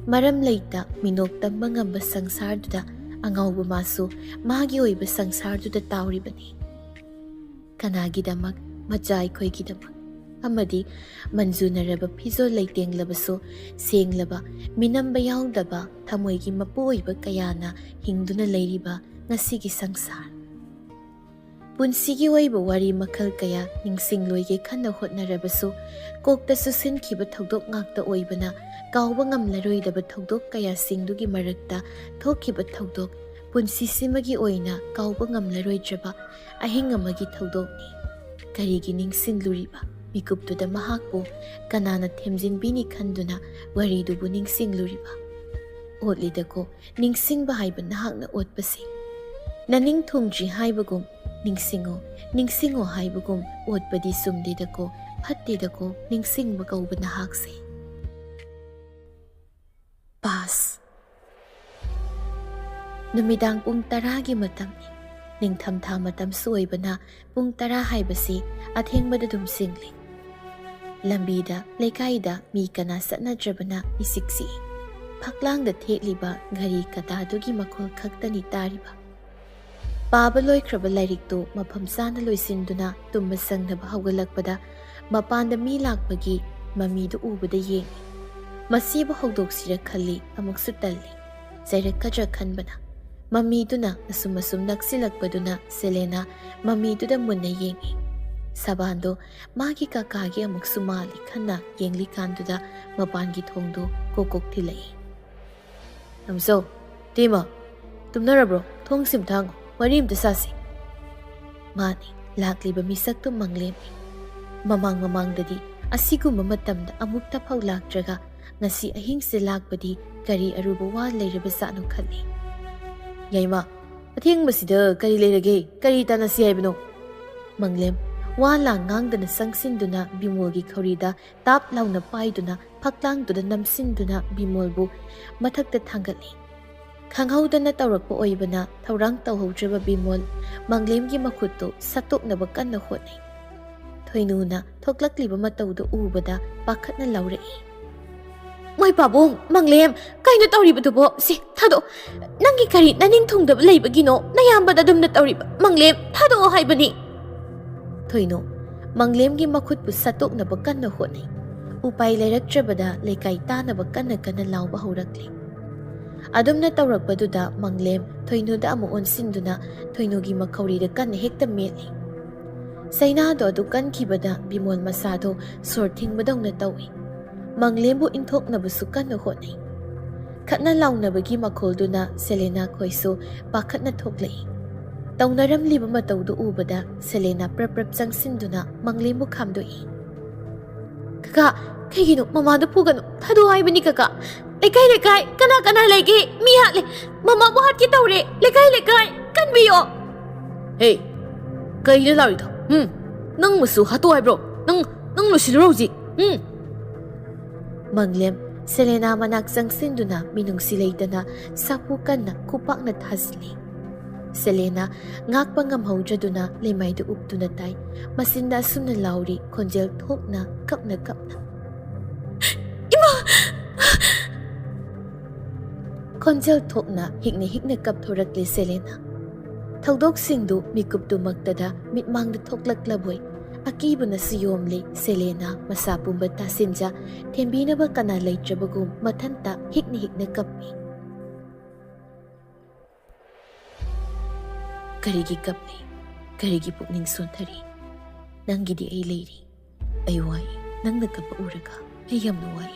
ꯃꯔꯝ ꯂꯩꯇ ꯃꯤꯅꯣꯛ ꯇꯝꯕ ꯉꯝꯕ ꯁꯪꯁꯥꯔꯗꯨꯗ ꯑꯉꯥꯎꯕ ꯃꯥꯁꯨ ꯃꯥꯒꯤ ꯑꯣꯏꯕ ꯁꯪꯁꯥꯔꯗꯨꯗ ꯇꯥꯎꯔꯤꯕꯅꯤ꯫ ꯀꯅꯥꯒꯤꯗꯃꯛ? ꯃꯆꯥ ꯑꯩꯈꯣꯏꯒꯤꯗꯃꯛ꯫ ꯑꯃꯗꯤ ꯃꯟꯖꯨꯅꯔꯕ ꯐꯤꯖꯣꯜ ꯂꯩꯇꯦꯡꯂꯕꯁꯨ ꯁꯦꯡꯂꯕ, ꯃꯤꯅꯝꯕ ꯌꯥꯎꯗꯕ ꯊꯃꯣꯏꯒꯤ ꯃꯄꯨ ꯑꯣꯏꯕ ꯀꯌꯥꯅ ꯍꯤꯡꯗꯨꯅ ꯂꯩꯔꯤꯕ ꯉꯁꯤꯒꯤ ꯁꯪꯁꯥꯔ꯫ ꯄꯨꯟꯁꯤꯒꯤ ꯑꯣꯏꯕ ꯋꯥꯔꯤ ꯃꯈꯜ ꯀꯌꯥ ꯅꯤꯡꯁꯤꯡꯂꯣꯏꯒꯦ ꯈꯟꯅ ꯍꯣꯠꯅꯔꯕꯁꯨ, ꯀꯣꯛꯇ ꯆꯨꯁꯤꯟꯈꯤꯕ ꯊꯧꯗꯣꯛ ꯉꯥꯛꯇ ꯑꯣꯏꯕꯅ ꯀꯥꯎꯕ ꯉꯝꯂꯔꯣꯏꯗꯕ ꯊꯧꯗꯣꯛ ꯀꯌꯥꯁꯤꯡꯗꯨꯒꯤ ꯃꯔꯛꯇ ꯊꯣꯛꯈꯤꯕ ꯊꯧꯗꯣꯛ ꯄꯨꯟꯁꯤꯁꯤꯃꯒꯤ ꯑꯣꯏꯅ ꯀꯥꯎꯕ ꯉꯝꯂꯔꯣꯏꯗ꯭ꯔꯕ ꯑꯍꯤꯡ ꯑꯃꯒꯤ ꯊꯧꯗꯣꯛꯅꯤ꯫ ꯀꯔꯤꯒꯤ ꯅꯤꯡꯁꯤꯡꯂꯨꯔꯤꯕ? ꯃꯤꯀꯨꯞꯇꯨꯗ ꯃꯍꯥꯛꯄꯨ ꯀꯅꯥꯅ ꯊꯦꯝꯖꯤꯟꯕꯤꯅꯤ ꯈꯟꯗꯨꯅ ꯋꯥꯔꯤꯗꯨꯕꯨ ꯅꯤꯡꯁꯤꯡꯂꯨꯔꯤꯕ? ꯑꯣꯠꯂꯤꯗꯀꯣ, ꯅꯤꯡꯁꯤꯡꯕ ꯍꯥꯏꯕ ꯅꯍꯥꯛꯅ ꯑꯣꯠꯄꯁꯦ꯫ ꯅꯅꯤꯡ ꯊꯨꯡꯗ꯭ꯔꯤ ꯍꯥꯏꯕꯒꯨꯝ, ꯅꯤꯡꯁꯤꯡꯉꯣ, ꯅꯤꯡꯁꯤꯡꯉꯣ ꯍꯥꯏꯕꯒꯨꯝ ꯑꯣꯠꯄꯗꯤ ꯆꯨꯝꯗꯦꯗꯀꯣ, ꯐꯠꯇꯦꯗꯀꯣ, ꯅꯤꯡꯁꯤꯡꯕ ꯀꯧꯕ ꯅꯍꯥꯛꯁꯦ꯫ ꯄꯥꯁ꯫ ꯅꯨꯃꯤꯗꯥꯡ ꯄꯨꯡ ꯇꯔꯥꯒꯤ ꯃꯇꯝꯅꯤ꯫ ꯅꯤꯡꯊꯝꯊꯥ ꯃꯇꯝꯁꯨ ꯑꯣꯏꯕꯅ ꯄꯨꯡ ꯇꯔꯥ ꯍꯥꯏꯕꯁꯤ ꯑꯊꯦꯡꯕꯗ ꯑꯗꯨꯝ ꯆꯤꯡꯂꯤ꯫ ꯂꯝꯕꯤꯗ, ꯂꯩꯀꯥꯏꯗ ꯃꯤ ꯀꯅꯥ ꯆꯠꯅꯗ꯭ꯔꯕꯅ ꯏꯆꯤꯛ ꯆꯤꯛꯏ꯫ ꯐꯛꯂꯥꯡꯗ ꯊꯦꯠꯂꯤꯕ ꯘꯔꯤ ꯀꯇꯥꯗꯨꯒꯤ ꯃꯈꯣꯜ ꯈꯛꯇꯅꯤ ꯇꯥꯔꯤꯕ꯫ ꯄꯥꯕ ꯂꯣꯏꯈ꯭ꯔꯕ ꯂꯥꯏꯔꯤꯛꯇꯨ ꯃꯐꯝ ꯆꯥꯅ ꯂꯣꯏꯁꯤꯟꯗꯨꯅ ꯇꯨꯝꯕ ꯆꯪꯅꯕ ꯍꯧꯒꯠꯂꯛꯄꯗ ꯃꯄꯥꯟꯗ ꯃꯤ ꯂꯥꯛꯄꯒꯤ ꯃꯃꯤꯗꯨ ꯎꯕꯗ ꯌꯦꯡꯏ꯫ ꯃꯁꯤꯕꯨ ꯍꯧꯗꯣꯛꯁꯤꯔ ꯈꯜꯂꯤ, ꯑꯃꯨꯛꯁꯨ ꯇꯜꯂꯤ꯫ ꯆꯩꯔꯛꯀꯗ꯭ꯔꯥ ꯈꯟꯕꯅ꯫ ꯃꯃꯤꯗꯨꯅ ꯑꯁꯨꯝ ꯑꯁꯨꯝ ꯅꯛꯁꯤꯜꯂꯛꯄꯗꯨꯅ ꯁꯦꯂꯦꯅꯥ ꯃꯃꯤꯗꯨꯗ ꯃꯨꯟꯅ ꯌꯦꯡꯏ꯫ ꯁꯕꯥꯟꯗꯣ ꯃꯥꯒꯤ ꯀꯀꯥꯒꯤ ꯑꯃꯨꯛꯁꯨ ꯃꯥꯜꯂꯤ ꯈꯟꯅ ꯌꯦꯡꯂꯤꯀꯥꯟꯗꯨꯗ ꯃꯄꯥꯟꯒꯤ ꯊꯣꯡꯗꯨ ꯀꯣꯛ ꯀꯣꯛ ꯊꯤꯜꯂꯛꯏ꯫ "ꯅꯝꯖꯧ, ꯇꯦꯃ, ꯇꯨꯝꯅꯔꯕ꯭ꯔꯣ? ꯊꯣꯡꯁꯤ ꯑꯝꯇ ꯍꯥꯡꯉꯣ, ꯋꯥꯔꯤ ꯑꯝꯇ ꯁꯥꯁꯤ꯫" ꯃꯥꯅꯤ, ꯂꯥꯛꯂꯤꯕ ꯃꯤꯁꯛꯇꯨ ꯃꯪꯂꯦꯝꯅꯤ꯫ ꯃꯃꯥꯡ ꯃꯃꯥꯡꯗꯗꯤ ꯑꯁꯤꯒꯨꯝꯕ ꯃꯇꯝꯗ ꯑꯃꯨꯛꯇ ꯐꯥꯎ ꯂꯥꯛꯇ꯭ꯔꯒ ꯉꯁꯤ ꯑꯍꯤꯡꯁꯦ ꯂꯥꯛꯄꯗꯤ ꯀꯔꯤ ꯑꯔꯨꯕ ꯋꯥ ꯂꯩꯔꯕꯖꯥꯠꯅꯣ ꯈꯜꯂꯤ꯫ "ꯌꯥꯏꯃ, "ꯑꯊꯦꯡꯕꯁꯤꯗ ꯀꯔꯤ ꯂꯩꯔꯒꯦ? ꯀꯔꯤ ꯇꯥꯟꯅꯁꯤ ꯍꯥꯏꯕꯅꯣ?" ꯃꯪꯂꯦꯝ ꯋꯥ ꯂꯥꯡ ꯉꯥꯡꯗꯅ ꯆꯪꯁꯤꯟꯗꯨꯅ ꯕꯤꯃꯣꯜꯒꯤ ꯈꯧꯔꯤꯗ ꯇꯥꯞ ꯂꯥꯎꯅ ꯄꯥꯏꯗꯨꯅ ꯐꯛꯂꯥꯡꯗꯨꯗ ꯅꯝꯁꯤꯟꯗꯨꯅ ꯕꯤꯃꯣꯜꯕꯨ ꯃꯊꯛꯇ ꯊꯥꯡꯒꯠꯂꯤ꯫ ꯈꯪꯍꯧꯗꯅ ꯇꯧꯔꯛꯄ ꯑꯣꯏꯕꯅ ꯊꯧꯔꯥꯡ ꯇꯧꯍꯧꯗ꯭ꯔꯕ ꯕꯤꯃꯣꯜ ꯃꯪꯂꯦꯝꯒꯤ ꯃꯈꯨꯠꯇꯨ ꯁꯠꯇꯣꯛꯅꯕ ꯀꯟꯅ ꯍꯣꯠꯅꯩ꯫ ꯊꯣꯏꯅꯨꯅ ꯊꯣꯛꯂꯛꯂꯤꯕ ꯃꯇꯧꯗꯨ ꯎꯕꯗ ꯄꯥꯈꯠꯅ ꯂꯥꯎꯔꯛꯏ꯫ "ꯃꯣꯏ ꯄꯥꯕꯨꯡ, ꯃꯪꯂꯦꯝ, ꯀꯩꯅꯣ ꯇꯧꯔꯤꯕꯗꯨꯕꯣ? ꯁꯤ ꯊꯥꯗꯣꯛ꯫ ꯅꯪꯒꯤ ꯀꯔꯤ ꯅꯅꯤꯡ ꯊꯨꯡꯗꯕ ꯂꯩꯕꯒꯤꯅꯣ? ꯅꯌꯥꯝꯕꯗ ꯑꯗꯨꯝꯅ ꯇꯧꯔꯤꯕ? ꯃꯪꯂꯦꯝ, ꯊꯥꯗꯣꯛꯑꯣ ꯍꯥꯏꯕꯅꯤ!" ꯊꯣꯏꯅꯨ ꯃꯪꯂꯦꯝꯒꯤ ꯃꯈꯨꯠꯄꯨ ꯁꯠꯇꯣꯛꯅꯕ ꯀꯟꯅ ꯍꯣꯠꯅꯩ꯫ ꯎꯄꯥꯏ ꯂꯩꯔꯛꯇ꯭ꯔꯕꯗ ꯂꯩꯀꯥꯏ ꯇꯥꯅꯕ ꯀꯟꯅ ꯀꯟꯅ ꯂꯥꯎꯕ ꯍꯧꯔꯛꯂꯤ꯫ ꯑꯗꯨꯝꯅ ꯇꯧꯔꯛꯄꯗꯨꯗ ꯃꯪꯂꯦꯝ ꯊꯣꯏꯅꯨꯗ ꯑꯃꯨꯛ ꯑꯣꯟꯁꯤꯟꯗꯨꯅ ꯊꯣꯏꯅꯨꯒꯤ ꯃꯈꯧꯔꯤꯗ ꯀꯟꯅ ꯍꯦꯛꯇ ꯃꯦꯠꯂꯤ꯫ ꯆꯩꯅꯥꯗꯣ ꯑꯗꯨ ꯀꯟꯈꯤꯕꯗ ꯕꯤꯃꯣꯜ ꯃꯁꯥꯗꯣ ꯁꯣꯔ ꯊꯤꯡꯕꯗꯧꯅ ꯇꯧꯏ꯫ ꯃꯪꯂꯦꯝꯕꯨ ꯏꯟꯊꯣꯛꯅꯕꯁꯨ ꯀꯟꯅ ꯍꯣꯠꯅꯩ꯫ ꯈꯠꯅ ꯂꯥꯎꯅꯕꯒꯤ ꯃꯈꯣꯜꯗꯨꯅ ꯁꯦꯂꯦꯅꯥ ꯈꯣꯏꯁꯨ ꯄꯥꯈꯠꯅ ꯊꯣꯛꯂꯛꯏ꯫ ꯇꯧꯅꯔꯝꯂꯤꯕ ꯃꯇꯧꯗꯨ ꯎꯕꯗ ꯁꯦꯂꯦꯅꯥ ꯄ꯭ꯔꯞ ꯄ꯭ꯔꯞ ꯆꯪꯁꯤꯟꯗꯨꯅ ꯃꯪꯂꯦꯝꯕꯨ ꯈꯥꯝꯗꯣꯛꯏ꯫ "ꯀꯀꯥ, ꯀꯩꯒꯤꯅꯣ ꯃꯃꯥꯗ ꯐꯨꯒꯅꯨ? ꯊꯥꯗꯣꯛꯑꯣ ꯍꯥꯏꯕꯅꯤ ꯀꯀꯥ꯫ ꯂꯩꯀꯥꯏ ꯂꯩꯀꯥꯏ ꯀꯅꯥ ꯀꯅꯥ ꯂꯩꯒꯦ? ꯃꯤ ꯍꯥꯠꯂꯦ꯫ ꯃꯃꯥꯕꯨ ꯍꯥꯠꯀꯦ ꯇꯧꯔꯦ꯫ ꯂꯩꯀꯥꯏ ꯂꯩꯀꯥꯏ ꯀꯟꯕꯤꯌꯣ!" "ꯍꯦ, ꯀꯩꯅꯣ ꯂꯥꯎꯔꯤꯗꯣ? ꯎꯝ, ꯅꯪ ꯃꯆꯨ ꯍꯥꯠꯇꯣꯛꯑꯣ ꯍꯥꯏꯕ꯭ꯔꯣ? ꯅꯪ, ꯅꯪ ꯂꯣꯏꯁꯤꯜꯂꯨꯔꯣ ꯍꯧꯖꯤꯛ꯫ ꯎꯝ!" ꯃꯪꯂꯦꯝ ꯁꯦꯂꯦꯅꯥ ꯃꯅꯥꯛ ꯆꯪꯁꯤꯟꯗꯨꯅ ꯃꯤꯅꯨꯡꯁꯤ ꯂꯩꯇꯅ ꯁꯥꯐꯨ ꯀꯟꯅ ꯈꯨꯄꯥꯛꯅ ꯊꯥꯖꯤꯜꯂꯤ꯫ ꯁꯦꯂꯦꯅꯥ ꯉꯥꯛꯄ ꯉꯝꯍꯧꯗ꯭ꯔꯗꯨꯅ ꯂꯩꯃꯥꯏꯗ ꯎꯞꯇꯨꯅ ꯇꯥꯏ꯫ ꯃꯆꯤꯟꯗ ꯑꯁꯨꯝꯅ ꯂꯥꯎꯔꯤ, ꯈꯣꯟꯖꯦꯜ ꯊꯣꯛꯅ, ꯀꯞꯅ ꯀꯞꯅ꯫ "ꯏꯃꯥ!" ꯈꯣꯟꯖꯦꯜ ꯊꯣꯛꯅ ꯍꯤꯛꯅ ꯍꯤꯛꯅ ꯀꯞꯊꯣꯔꯛꯂꯦ ꯁꯦꯂꯦꯅꯥ꯫ ꯊꯧꯗꯣꯛꯁꯤꯡꯗꯨ ꯃꯤꯀꯨꯞꯇꯨꯃꯛꯇꯗ ꯃꯤꯠꯃꯥꯡꯗ ꯊꯣꯛꯂꯛꯂꯕꯣꯏ ꯑꯀꯤꯕꯅꯁꯨ ꯌꯣꯝꯂꯦ ꯁꯦꯂꯦꯅꯥ꯫ ꯃꯁꯥ ꯄꯨꯝꯕ ꯇꯥꯁꯤꯟꯖ, ꯊꯦꯝꯕꯤꯅꯕ ꯀꯅꯥ ꯂꯩꯇ꯭ꯔꯕꯒꯨꯝ ꯃꯊꯟꯇ ꯍꯤꯛꯅ ꯍꯤꯛꯅ ꯀꯞꯄꯤ꯫ "ꯀꯔꯤꯒꯤ ꯀꯞꯂꯤ? ꯀꯔꯤꯒꯤ ꯄꯨꯛꯅꯤꯡ ꯁꯣꯟꯊꯔꯤ? ꯅꯪꯒꯤꯗꯤ ꯑꯩ ꯂꯩꯔꯤ꯫ ꯑꯩ ꯋꯥꯏ, ꯅꯪꯅ ꯀꯞꯄ ꯎꯔꯒ ꯑꯩ ꯌꯥꯝꯅ ꯋꯥꯏ꯫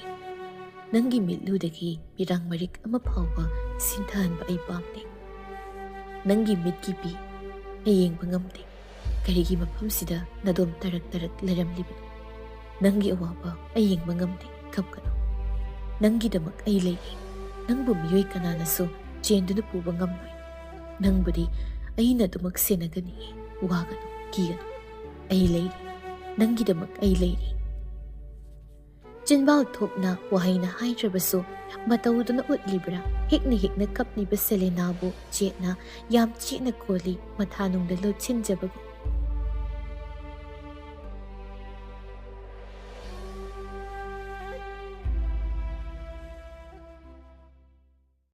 ꯅꯪꯒꯤ ꯃꯤꯠꯂꯨꯗꯒꯤ ꯃꯤꯔꯥꯡ ꯃꯔꯤꯛ ꯑꯃ ꯐꯥꯎꯕ ꯁꯤꯟꯊꯍꯟꯕ ꯑꯩ ꯄꯥꯝꯗꯦ꯫ ꯅꯪꯒꯤ ꯃꯤꯠꯀꯤ ꯄꯤ ꯑꯩ ꯌꯦꯡꯕ ꯉꯝꯗꯦ꯫ ꯀꯔꯤꯒꯤ ꯃꯐꯝꯁꯤꯗ ꯅꯥꯗꯣꯝ ꯇꯔꯛ ꯇꯔꯛ ꯂꯩꯔꯝꯂꯤꯕꯅꯣ? ꯅꯪꯒꯤ ꯑꯋꯥꯕ ꯑꯩ ꯌꯦꯡꯕ ꯉꯝꯗꯦ, ꯀꯞꯀꯅꯨ꯫ ꯅꯪꯒꯤꯗꯃꯛ ꯑꯩ ꯂꯩꯔꯤ꯫ ꯅꯪꯕꯨ ꯃꯤꯑꯣꯏ ꯀꯅꯥꯅꯁꯨ ꯆꯦꯟꯗꯨꯅ ꯄꯨꯕ ꯉꯝꯂꯣꯏ꯫ ꯅꯪꯕꯨꯗꯤ ꯑꯩꯅ ꯑꯗꯨꯃꯛ ꯁꯦꯟꯅꯒꯅꯤ꯫ ꯋꯥꯒꯅꯨ, ꯀꯤꯒꯅꯨ꯫ ꯑꯩ ꯂꯩꯔꯤ꯫ ꯅꯪꯒꯤꯗꯃꯛ ꯑꯩ ꯂꯩꯔꯤ꯫ ꯆꯤꯟꯕꯥꯜ ꯊꯣꯛꯅ ꯋꯥꯍꯩꯅ ꯍꯥꯏꯗ꯭ꯔꯕꯁꯨ ꯃꯇꯧꯗꯨꯅ ꯎꯠꯂꯤꯕ꯭ꯔꯥ? ꯍꯤꯛꯅ ꯍꯤꯛꯅ ꯀꯞꯂꯤꯕ ꯁꯦꯂꯦꯅꯥꯕꯨ ꯆꯦꯠꯅ ꯌꯥꯝ ꯆꯦꯠꯅ ꯀꯣꯜꯂꯤ, ꯃꯊꯥꯅꯨꯡꯗ ꯂꯣꯠꯁꯤꯟꯖꯕꯒꯨꯝ꯫